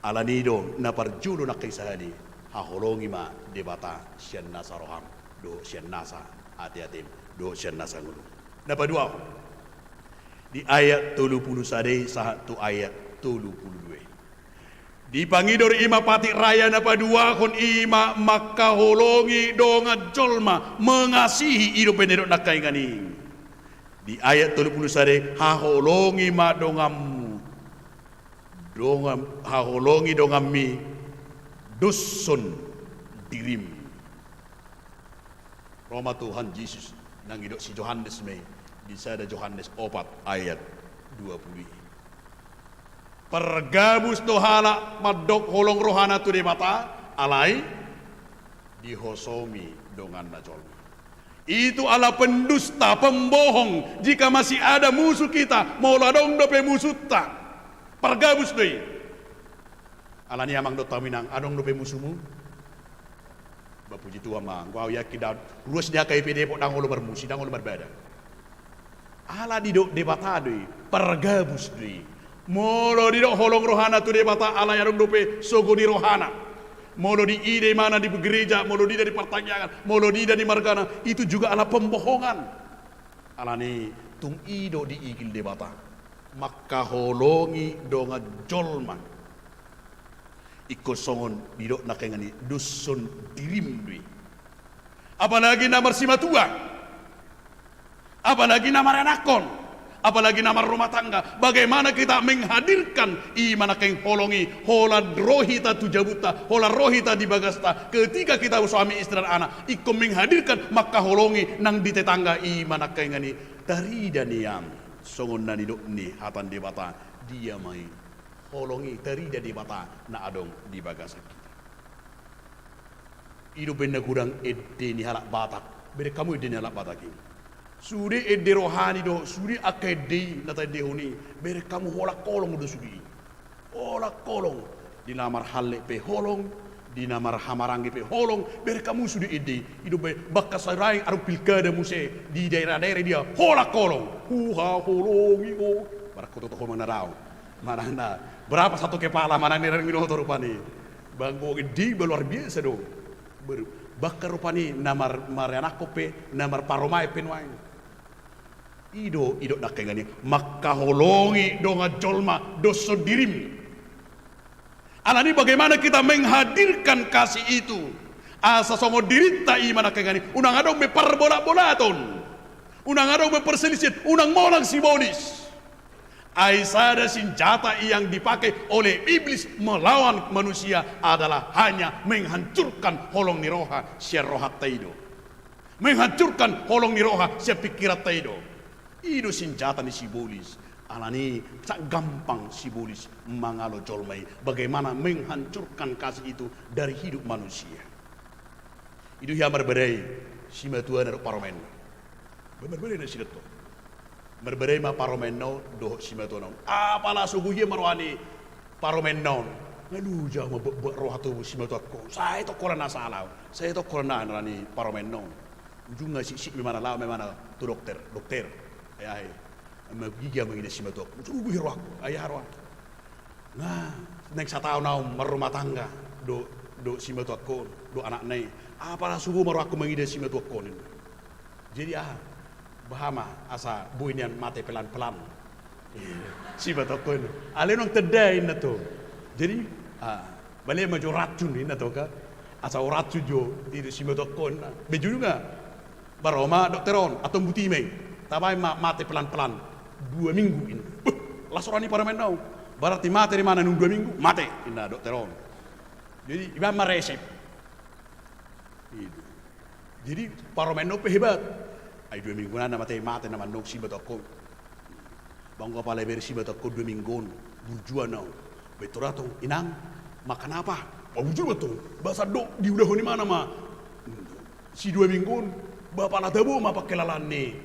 Alani do na parjolo nangkin sahali, haholongi ma Debata sian nasa roham, dohot sian nasa ateatem, dohot sian nasa ngolum. Na paduahon, di ayat tolu pulu sada i sahat tu ayat tolu pulu dua i. Dipangidor i ma patik raya na paduahon, i ma mangkaholongi dongan jolma, mengasihi, i dope na nidok nangkaningan i. Di ayat tolu pulu sada i, haholongi ma donganmu. Dongan, haholongi donganmi doshon dirim. Ro ma Tuhan Jesus, na nidok si Johannes ma i, di sada Johannes opat ayat dua pulu i. Pargabus do halak mandok holong rohana tu Debata, alai dihosomi donganna jolma. Itu ala pendusta, pembohong, jika masih ada musuh kita, molo adong dope musunta. Pargabus do i. Alani amang dohot hamu inang, adong dope musumu? Ba puji Tuhan ma, anggo au yakin da, ruas di H K I P Depok ndang olo marmusu, ndang olo marbada. Ala didok Debata do i, pargabus do i. Molo didok holong rohana tu Debata, alai adong dope sogo ni rohana. Molo diida imana di gereja, molo diida di partangiangan, molo diida di margana, itu juga ala pembohongan. Alani tung i do diigil Debata, mangkaholongi dongan jolma. Ingkon songon didok nangkaningan i, doshon dirim do i. Apalagi na marsimatua, apalagi na maranakhon, apalagi na marrumah tangga. Bagaimana kita menghadirkan i ma nangkaning holong i, holan ro hita tu jabunta, holan ro hita di bagasta, ketika kita suami istri dan anak, ingkon menghadirkan, mangkaholongi nang di tetangga, i ma nangkaningan i. Tarida nian songon na nidok ni hata ni Debata, dia ma i holong i, tarida Debata na adong di bagasan hita. I do umbahen na godang ende ni halak Batak. Bereng hamu ende ni halak Batak i. Sude ende rohani dohot sude angka ende i na taendehon i, bereng hamu holan holong do sude i. Holan holong. Di na marhallet pe holong, di na marhahamaranggi pe holong, bereng hamu sude ende i. I do umbahen, bahkan sai adong pilkada muse di daerah-daerah, dia holan holong. Huhaholongi ho. Barang ho toto ho manang na dao. Manang na berapa satu kepala, manang na nidok binoto rupani. Ba anggo ende i ba luar biasa do. Ber-, bahkan rupani na mar-, maranakhon pe, na marparumaen pe nuaeng. I do, i do nangkaningan i, mangkaholongi dongan jolma doshon dirim. Alani bagaimana kita menghadirkan kasih itu? Asa songon dirinta i ma nangkaningan i, unang adong be parbolat-bolaton. Unang adong be perselisihan, unang molang sibolis. Ai sada senjata yang dipakai oleh iblis melawan manusia adalah hanya menghancurkan holong ni roha sian rohanta i do. Menghancurkan holong ni roha sian pingkiranta i do. I do senjata ni sibolis. Alani i, sangat gampang sibolis mangalo jolma i. Bagaimana menghancurkan kasih itu dari hidup manusia. I do hea marbadai simatuana dohot parumaenna. Ba marbadai nasida tong. Marbadai ma parumaenna on dohot simatuana on. Apala sogo hea ma roha ni parumaenna on. Nga loja ma buat-buat roha tu simatuangku on. Sai tong holan na sala on. Sai tong holan na, alani parumaenna on. Ujungna siksik ma ibana, laho ma ibana tu dokter. Dokter. Ai, ai. Amang gigi au mangida simatuangku. Sogo hea rohangku. Ai aha roham? Nga naeng sataon au marrumah tangga dohot, dohot simatuangku on, dohot anakna i. Apala sogo ma rohangku mangida simatuangku on, ninna. Jadi aha? Boha ma asa boi nian mate pelan-pelan simatuangku on, ninna. Alai unang tanda, ninna tong. Jadi, ah, bale ma jo racun, ninna tong, kan. Asa racun jo i tu simatuangku on, ninna. Beju nga. Ba ro ma dokter on, antong buti ma i. Tabaen ma mate pelan-pelan. Dua minggu, ninna. Beh, las roha ni parumaenna on. Berarti mate do imana nunga dua minggu, mate, ninna dokter on. Jadi, ibaen ma resep. I do. Jadi, parumaenna on pe hebat. Ai dua minggu nai na mate, mate nama annon simatuangku on. Ba anggo apala ibereng simatuangku on dua minggu on, burju au. Baen tu dokter, "Inang, makan apa?" Ba burju ma tong. Ba sandok diulahon ibana ma. Si dua minggu on, ba apala tabo ma pangkilalaan ni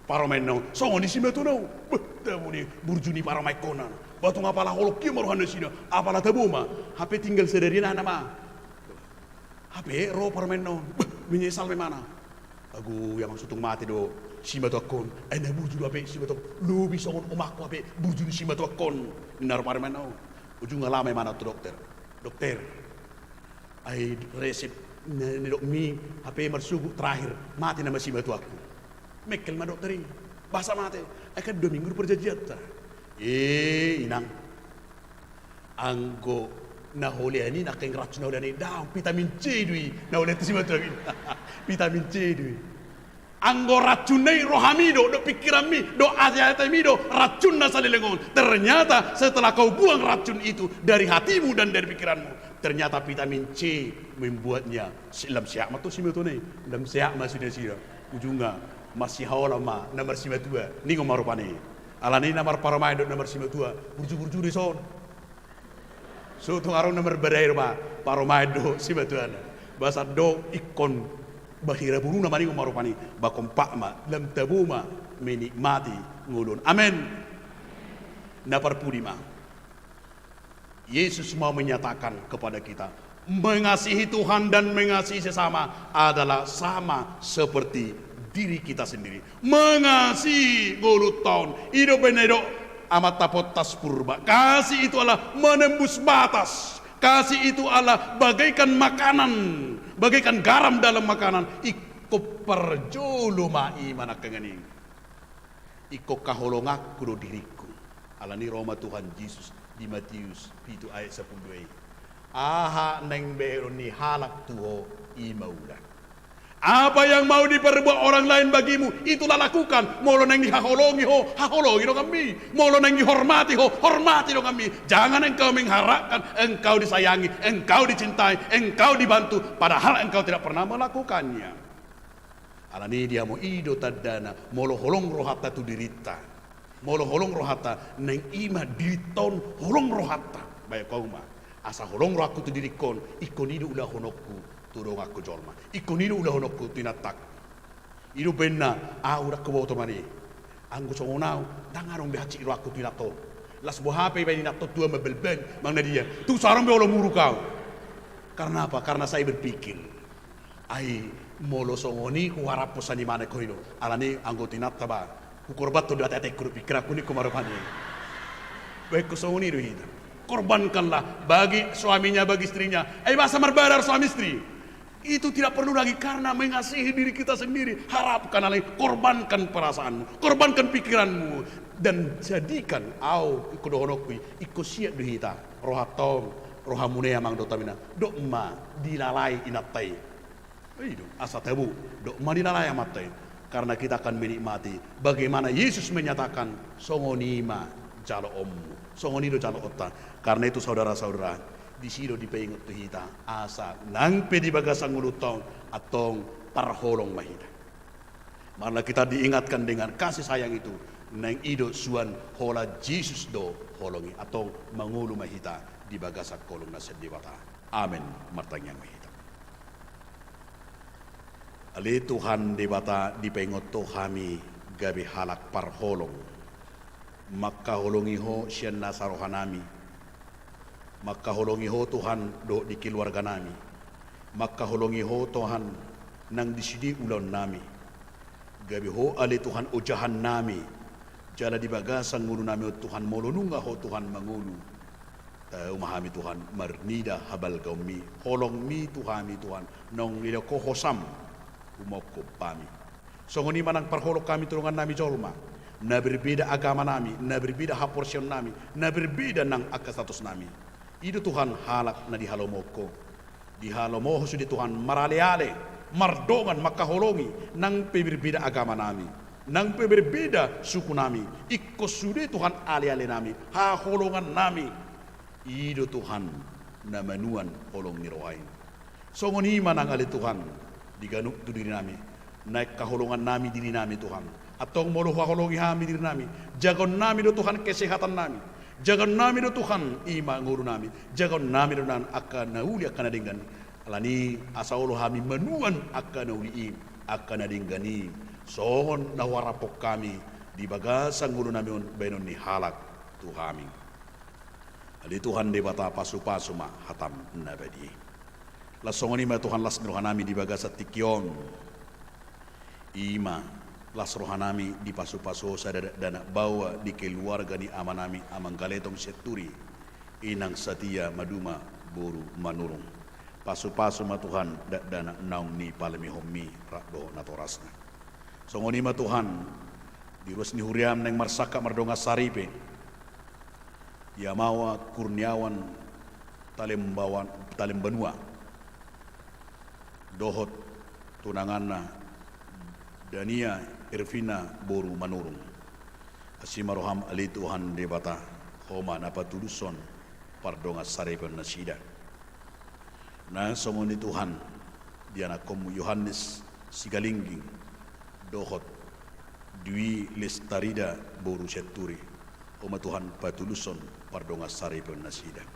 parumaenna on. Songon i simatuana on. Beh, tabo ni burju ni parumaenhon. Ba tung apala holong hea ma roha nasida. Apala tabo ma. Hape tinggal sadari nai nama. Hape ro parumaenna on. Beh, menyesal ma ibana. Agu, ia maksud tung mate do simatuangku on. Ai na burju do hape simatuangku on. Lobi songon omakku hape burju ni simatuangku on, ninna ro parumaenna on. Ujungna laho ma ibana tu dokter. Dokter. Ai resep na nidokmi hape marsogot terakhir, mate nama simatuangku. Mengkel ma dokter i. Boasa mate? Ai kan dua minggu do perjanjianta. Eh, inang. Anggo na hulean i, nangkin racun na hulean i, daong, vitamin C do i na hulean tu simatuam i. Vitamin C do i. Anggo racunna i rohami do, dohot pingkiranmi, dohot ateatemi do racunna saleleng on. Ternyata setelah kau buang racun itu dari hatimu dan dari pikiranmu, ternyata vitamin C membuatnya se-, lam sehat ma tong simatuana i, lam sehat ma sude nasida. Ujungna masihaholongan ma na marsimatua, ninna ma rupani. Alani i na marparumaen dohot na marsimatua, burju-burju do dison. So tung adong na marbadai rupani, parumaen dohot simatuana. Ba sandok ingkon ba hira boruna ma ninna ma rupani, ba kompak ma, lam tabo ma menikmati ngolu on. Amen. Na parpudi ma. Yesus mau menyatakan kepada kita, mengasihi Tuhan dan mengasihi sesama adalah sama seperti diri kita sendiri. Mengasihi ngolunta on. I do umbahen na didok Amanta Pottas Purba. Kasih itu adalah menembus batas. Kasih itu adalah bagaikan makanan, bagaikan garam dalam makanan. Ingkon parjolo ma i manangkangan i. Ingkon haholonganku do diringku. Alani i ro ma Tuhan Jesus di Matius pitu ayat sampulu dua i. Aha naeng bahenon ni halak tu ho, i ma ula. Apa yang mau diperbuat orang lain bagimu, itulah lakukan. Molo naeng dihaholongi ho, haholongi do ngammi. Molo naeng dihormati ho, hormati do ngammi. Jangan engkau mengharapkan engkau disayangi, engkau dicintai, engkau dibantu, padahal engkau tidak pernah melakukannya. Alani i, dia ma i do tandana, molo holong rohanta tu dirinta. Molo holong rohanta, naeng i ma dirinta on holong rohanta. Baen hamu ma. Asa holong rohangku tu diringkon, ingkon i do ulahononku tu donganku jolma. Ingkon i do ulahononku tu inantangku. I do umbahen na ahu ndang huboto ma i. Anggo songon ahu, ndang adong be hansit rohangku tu inanta on. Las boha pe ibaen inanta on tua mambalbal, manang na dia. Tung so adong be olo muruk ahu. Karena apa? Karena saya berpikir. Ai, molo songon i huarap posan i manang ho i do. Alani i anggo tu inanta ba, hukorbanhon do ateatengku do pingkiranku, ningku ma rupani. Baen ho songon i do hita. Korbankanlah bagi suaminya, bagi istrinya. Ai boasa marbadar suami istri? Itu tidak perlu lagi karena mengasihi diri kita sendiri. Harapkan alai, korbankan perasaanmu, korbankan pikiranmu, dan jadikan, ahu ingkon dohononku i, ingkon siap do hita. Rohanta on, rohamuna i amang dohot inang, dok ma dilalai inanta i. I do, asa tabo, dok ma dilalai amanta i. Karena kita akan menikmati bagaimana Yesus menyatakan, songon i ma jaloonmu. Songon i do jaloonta. Karena itu, saudara-saudara, disi do dipaingot tu hita, asa nang pe di bagasan ngolunta on, antong parholong ma hita. Marilah kita diingatkan dengan kasih sayang itu, naeng i do suan holan Jesus do holong i, antong mangolu ma hita di bagasan holong na sian Debata. Amen. Martangiang ma hita. Ale Tuhan Debata, dipaingot Ho hami gabe halak parholong. Mangkaholongi Ho sian nasa rohanami. Mangkaholongi Ho Tuhan dohot di keluarganami. Mangkaholongi Ho Tuhan nang di sude ulaonnami. Gabe Ho ale Tuhan ojahannami. Jala di bagasan ngolunami on Tuhan, molo nunga Ho Tuhan mangolu, tau ma hami Tuhan marnida habalgaonmi, holongmi tu hami Tuhan, naung dilehon Ho hosam humongkop hami. Songon i ma nang parholong hami tu dongannami jolma, na berbeda agamanami, na berbeda haporseaonnami, na berbeda nang angka statusnami. I do Tuhan halak na dihalomohon Ho. Dihalomohon Ho sude Tuhan maraleale, mardongan, mangkaholongi, nang pe berbeda agamanami, nang pe berbeda sukunami, ingkon sude Tuhan alealenami, haholongannami. I do Tuhan na manuan holong ni roha i. Songon i ma nang ale Tuhan, di ganup tu dirinami, naeng haholongannami dirinami Tuhan. Antong molo huhaholongi hami dirinami, jagaonnami do Tuhan kesehatannami. Jagaonnami do Tuhan i ma ngolunami. Jagaonnami do nang angka na uli, angka na denggan i. Alani asa olo hami manuan angka na uli i, angka na denggan i. Songon na huarapkon hami di bagasan ngolunami on baenon ni halak tu hami. Ale Tuhan Debata, pasupasu ma hatam na badia i. Laos songon i ma Tuhan las ni rohanami di bagasan tingki on. I ma las rohanami dipasupasu Ho sada dakdanak baoa di keluarga ni amanami Amang Galetong Sianturi, Inang Satia Maduma boru Manurung. Pasupasu ma Tuhan dakdanak naung nipalemehonmi rap dohot natorasna. Songon i ma Tuhan di ruas ni huriam naeng marsangkap mardongan saripe, Yamawa Kurniawan Talembawan, Talembanua, dohot tunanganna Dania Ervina boru Manurung. Asi ma roham ale Tuhan Debata, Ho ma na patulushon pardongan saripeon nasida. Nang songon i Tuhan, di anakkonmu Yohanes Sigalingging dohot Dwi Lestarida boru Sianturi, Ho ma Tuhan patulushon pardongan saripeon nasida.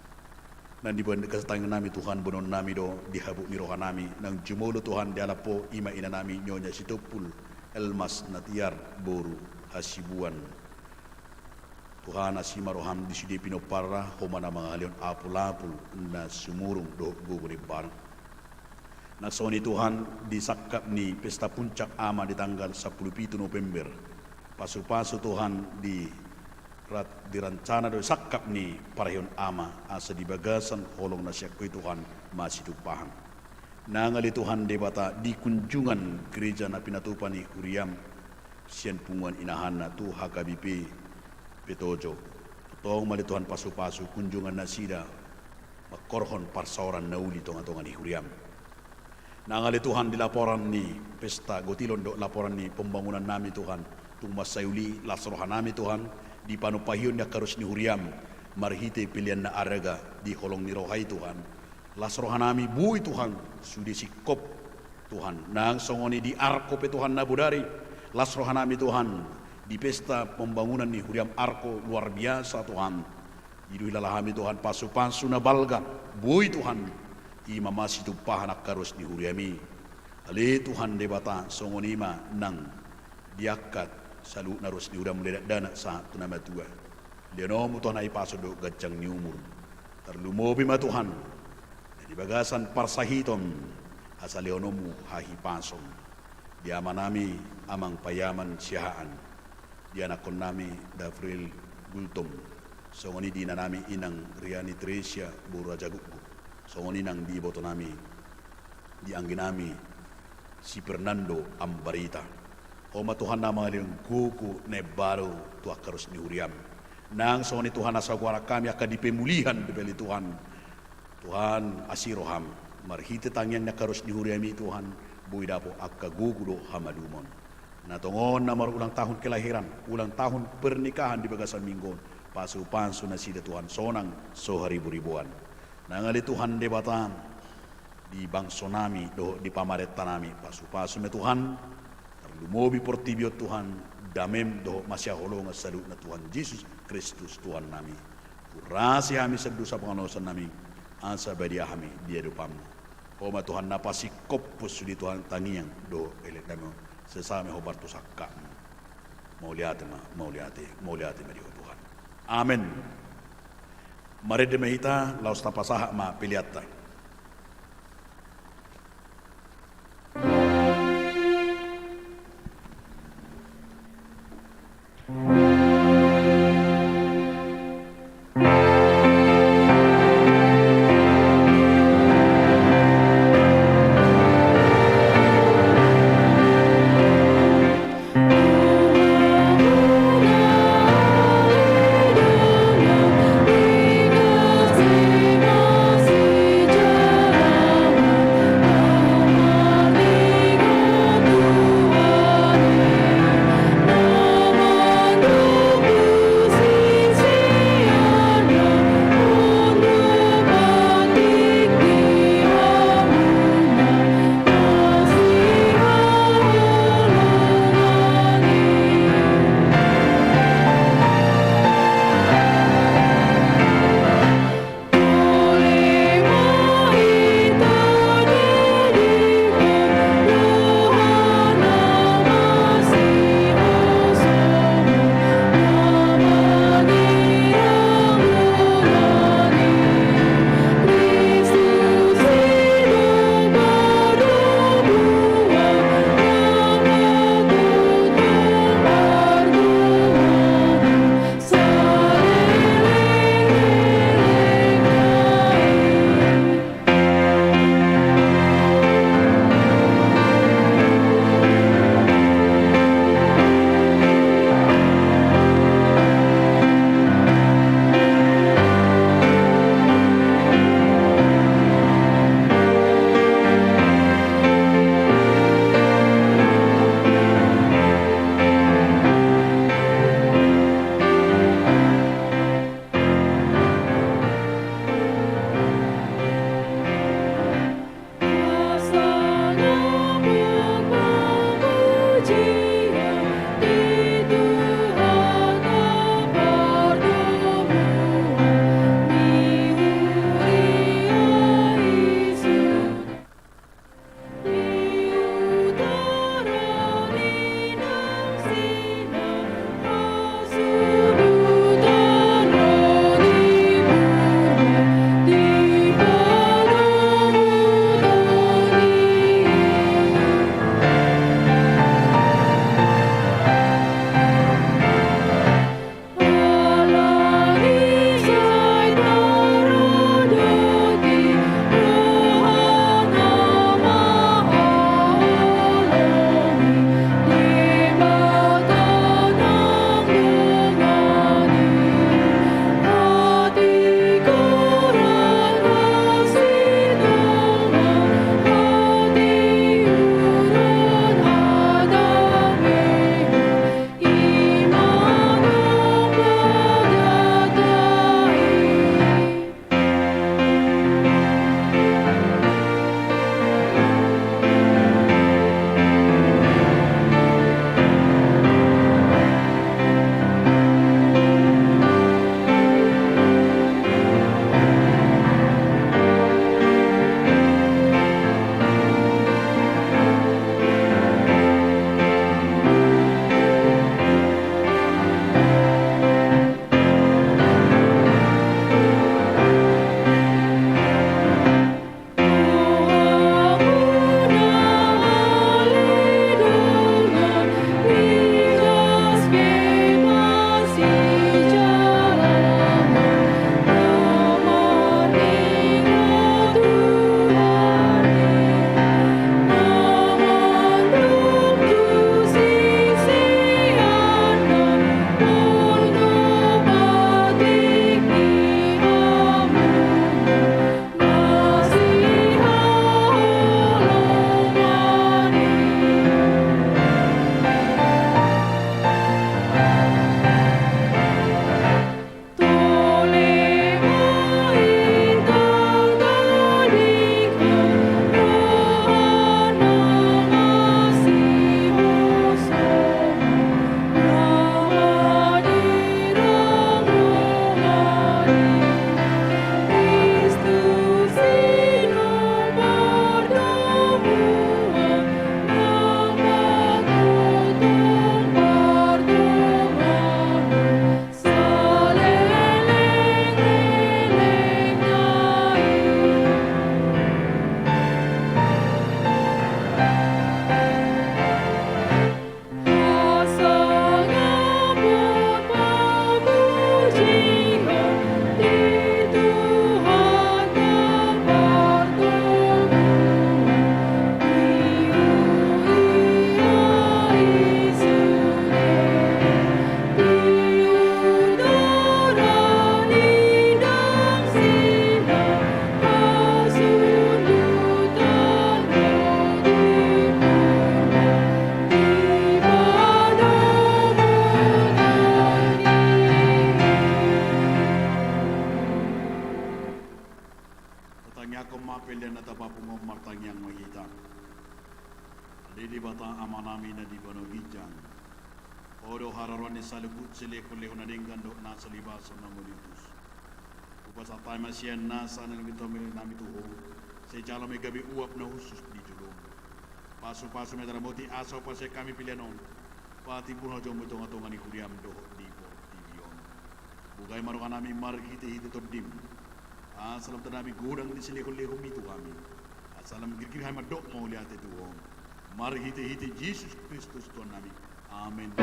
Nang di bagasan tangiangnami Tuhan, boanonnami do di habot ni rohanami, naung jumolo Tuhan dialap Ho, i ma inanami Nyonya Sitompul Elmas Natiar boru Hasibuan. Tuhan, asi ma roham di sude pinomparna, Ho ma na mangalehon apulapul na sumurung dohot gogo ni imbaran. Nang songon i Tuhan, di sangkap ni pesta puncak ama di tanggal sampulu pitu November, pasupasu Tuhan di rat-, di rancana dohot sangkap ni parayaan ama, asa di bagasan holong na sian Ho i Tuhan masitumpahan. Nang ale Tuhan Debata, di kunjungan gereja na pinatupa ni huriam sian punguan inahanna tu H K B P Petojo, tongtong ma ale Tuhan pasupasu kunjungannasida, mangkorhon parsaoran na uli tongatonga ni huriam. Nang ale Tuhan, di laporan ni pesta gotilon dohot laporan ni pembangunannami Tuhan, tung mansai uli las rohanami Tuhan, di panumpahion ni angka ruas ni huriam, marhite pelean na arga di holong ni roha i Tuhan. Las rohanami boi Tuhan, sude singkop Tuhan. Nang songon i di Arko pe Tuhan na bodari, las rohanami Tuhan, di pesta pembangunan ni huriam Arko luar biasa Tuhan. I do hilala hami Tuhan pasupasu na balga, boi Tuhan, i ma masitumpahan angka ruas ni huriami. Ale Tuhan Debata, songon i ma nang di angka saluhutna ruas ni huriam mulai dakdanak sahat tu na matua. Lehononmu Tuhan hahipason dohot ganjang ni umur. Tarlumobi ma Tuhan, na di bagasan parsahiton, asa lehononmu hahipason. Di amanami, Amang Payaman Siahaan. Di anakkonnami, Dafril Gultom. Songon i di inanami, Inang Riani Tresia boru Rajagukguk. Songon i nang di ibotonami, di angginami, si Fernando Ambarita. Ho ma Tuhan na mangalehon gogo na imbaru tu angka ruas ni huriam. Nang songon i Tuhan asa huarap hami angka di pemulihan dope ale Tuhan. Tuhan, asi roham, marhite tangiang ni angka ruas ni huriami Tuhan, boi dapot angka gogo dohot hamalumon. Na tongon na marulang tahun kelahiran, ulang tahun pernikahan di bagasan minggu on, pasupasu nasida Tuhan sonang so hariboriboan. Nang ale Tuhan Debata, di bangsonami dohot di pamarentanami, pasupasu ma Tuhan, Lumobi portibi on Tuhan, damem dohot masihaholongan saluhutna Tuhan Jesus Kristus Tuhannami. Urasi hami sian dosa pangalaosan nami, asa badia hami di adopanmu. Ho ma Tuhan na pasingkophon sude Tuhan tangiang dohot elek nami on, sai sahat ma hombar tu sangkapmu. Mauliate ma, mauliate, mauliate ma di Ho Tuhan. Amen. Marende ma hita, laos tapasahat ma peleanta. Amanami na di banua ginjang. Ho do haroroan ni saluhut silehonlehon na denggan dohot nasa libason na mauliutus. Hupasahat hami ma sian nasa na nilehon nami tu Ho, sai jalo ma i gabe uap na hushus di jolom. Pasupasu ma i, ramoti asa hupasahat hami pelean on, patimbulhon hajolom di tongatonga ni huriam dohot di portibi on. Buhai ma rohanami marhitehite Tondim, asa lam tadao godang ni silehonlehonmi tu hami, asa lam girgir hami mandok mauliate tu Ho. Marhitehite Jesus Kristus Tuhannami. Amen.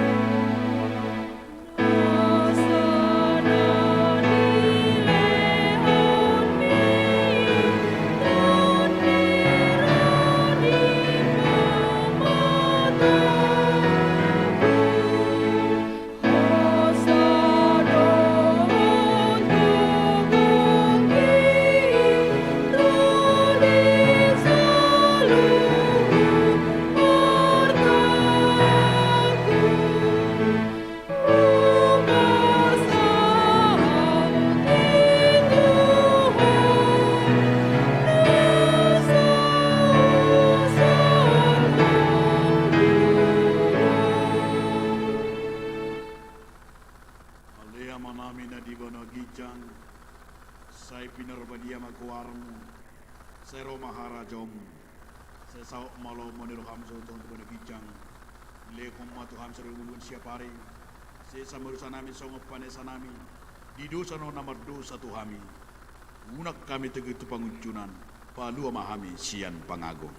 Ale Amanami na di banua ginjang, sai pinarbadia ma goarmu, sai ro ma harajaonmu, sai saut ma lomo ni roham songon di banua ginjang. Lehon ma tu hami sadari on siapari, sesa ma dosanami songon panesanami di dosa ni na mardosa tu hami. Unang hami togihon tu pangunjunan, palua ma hami sian pangago.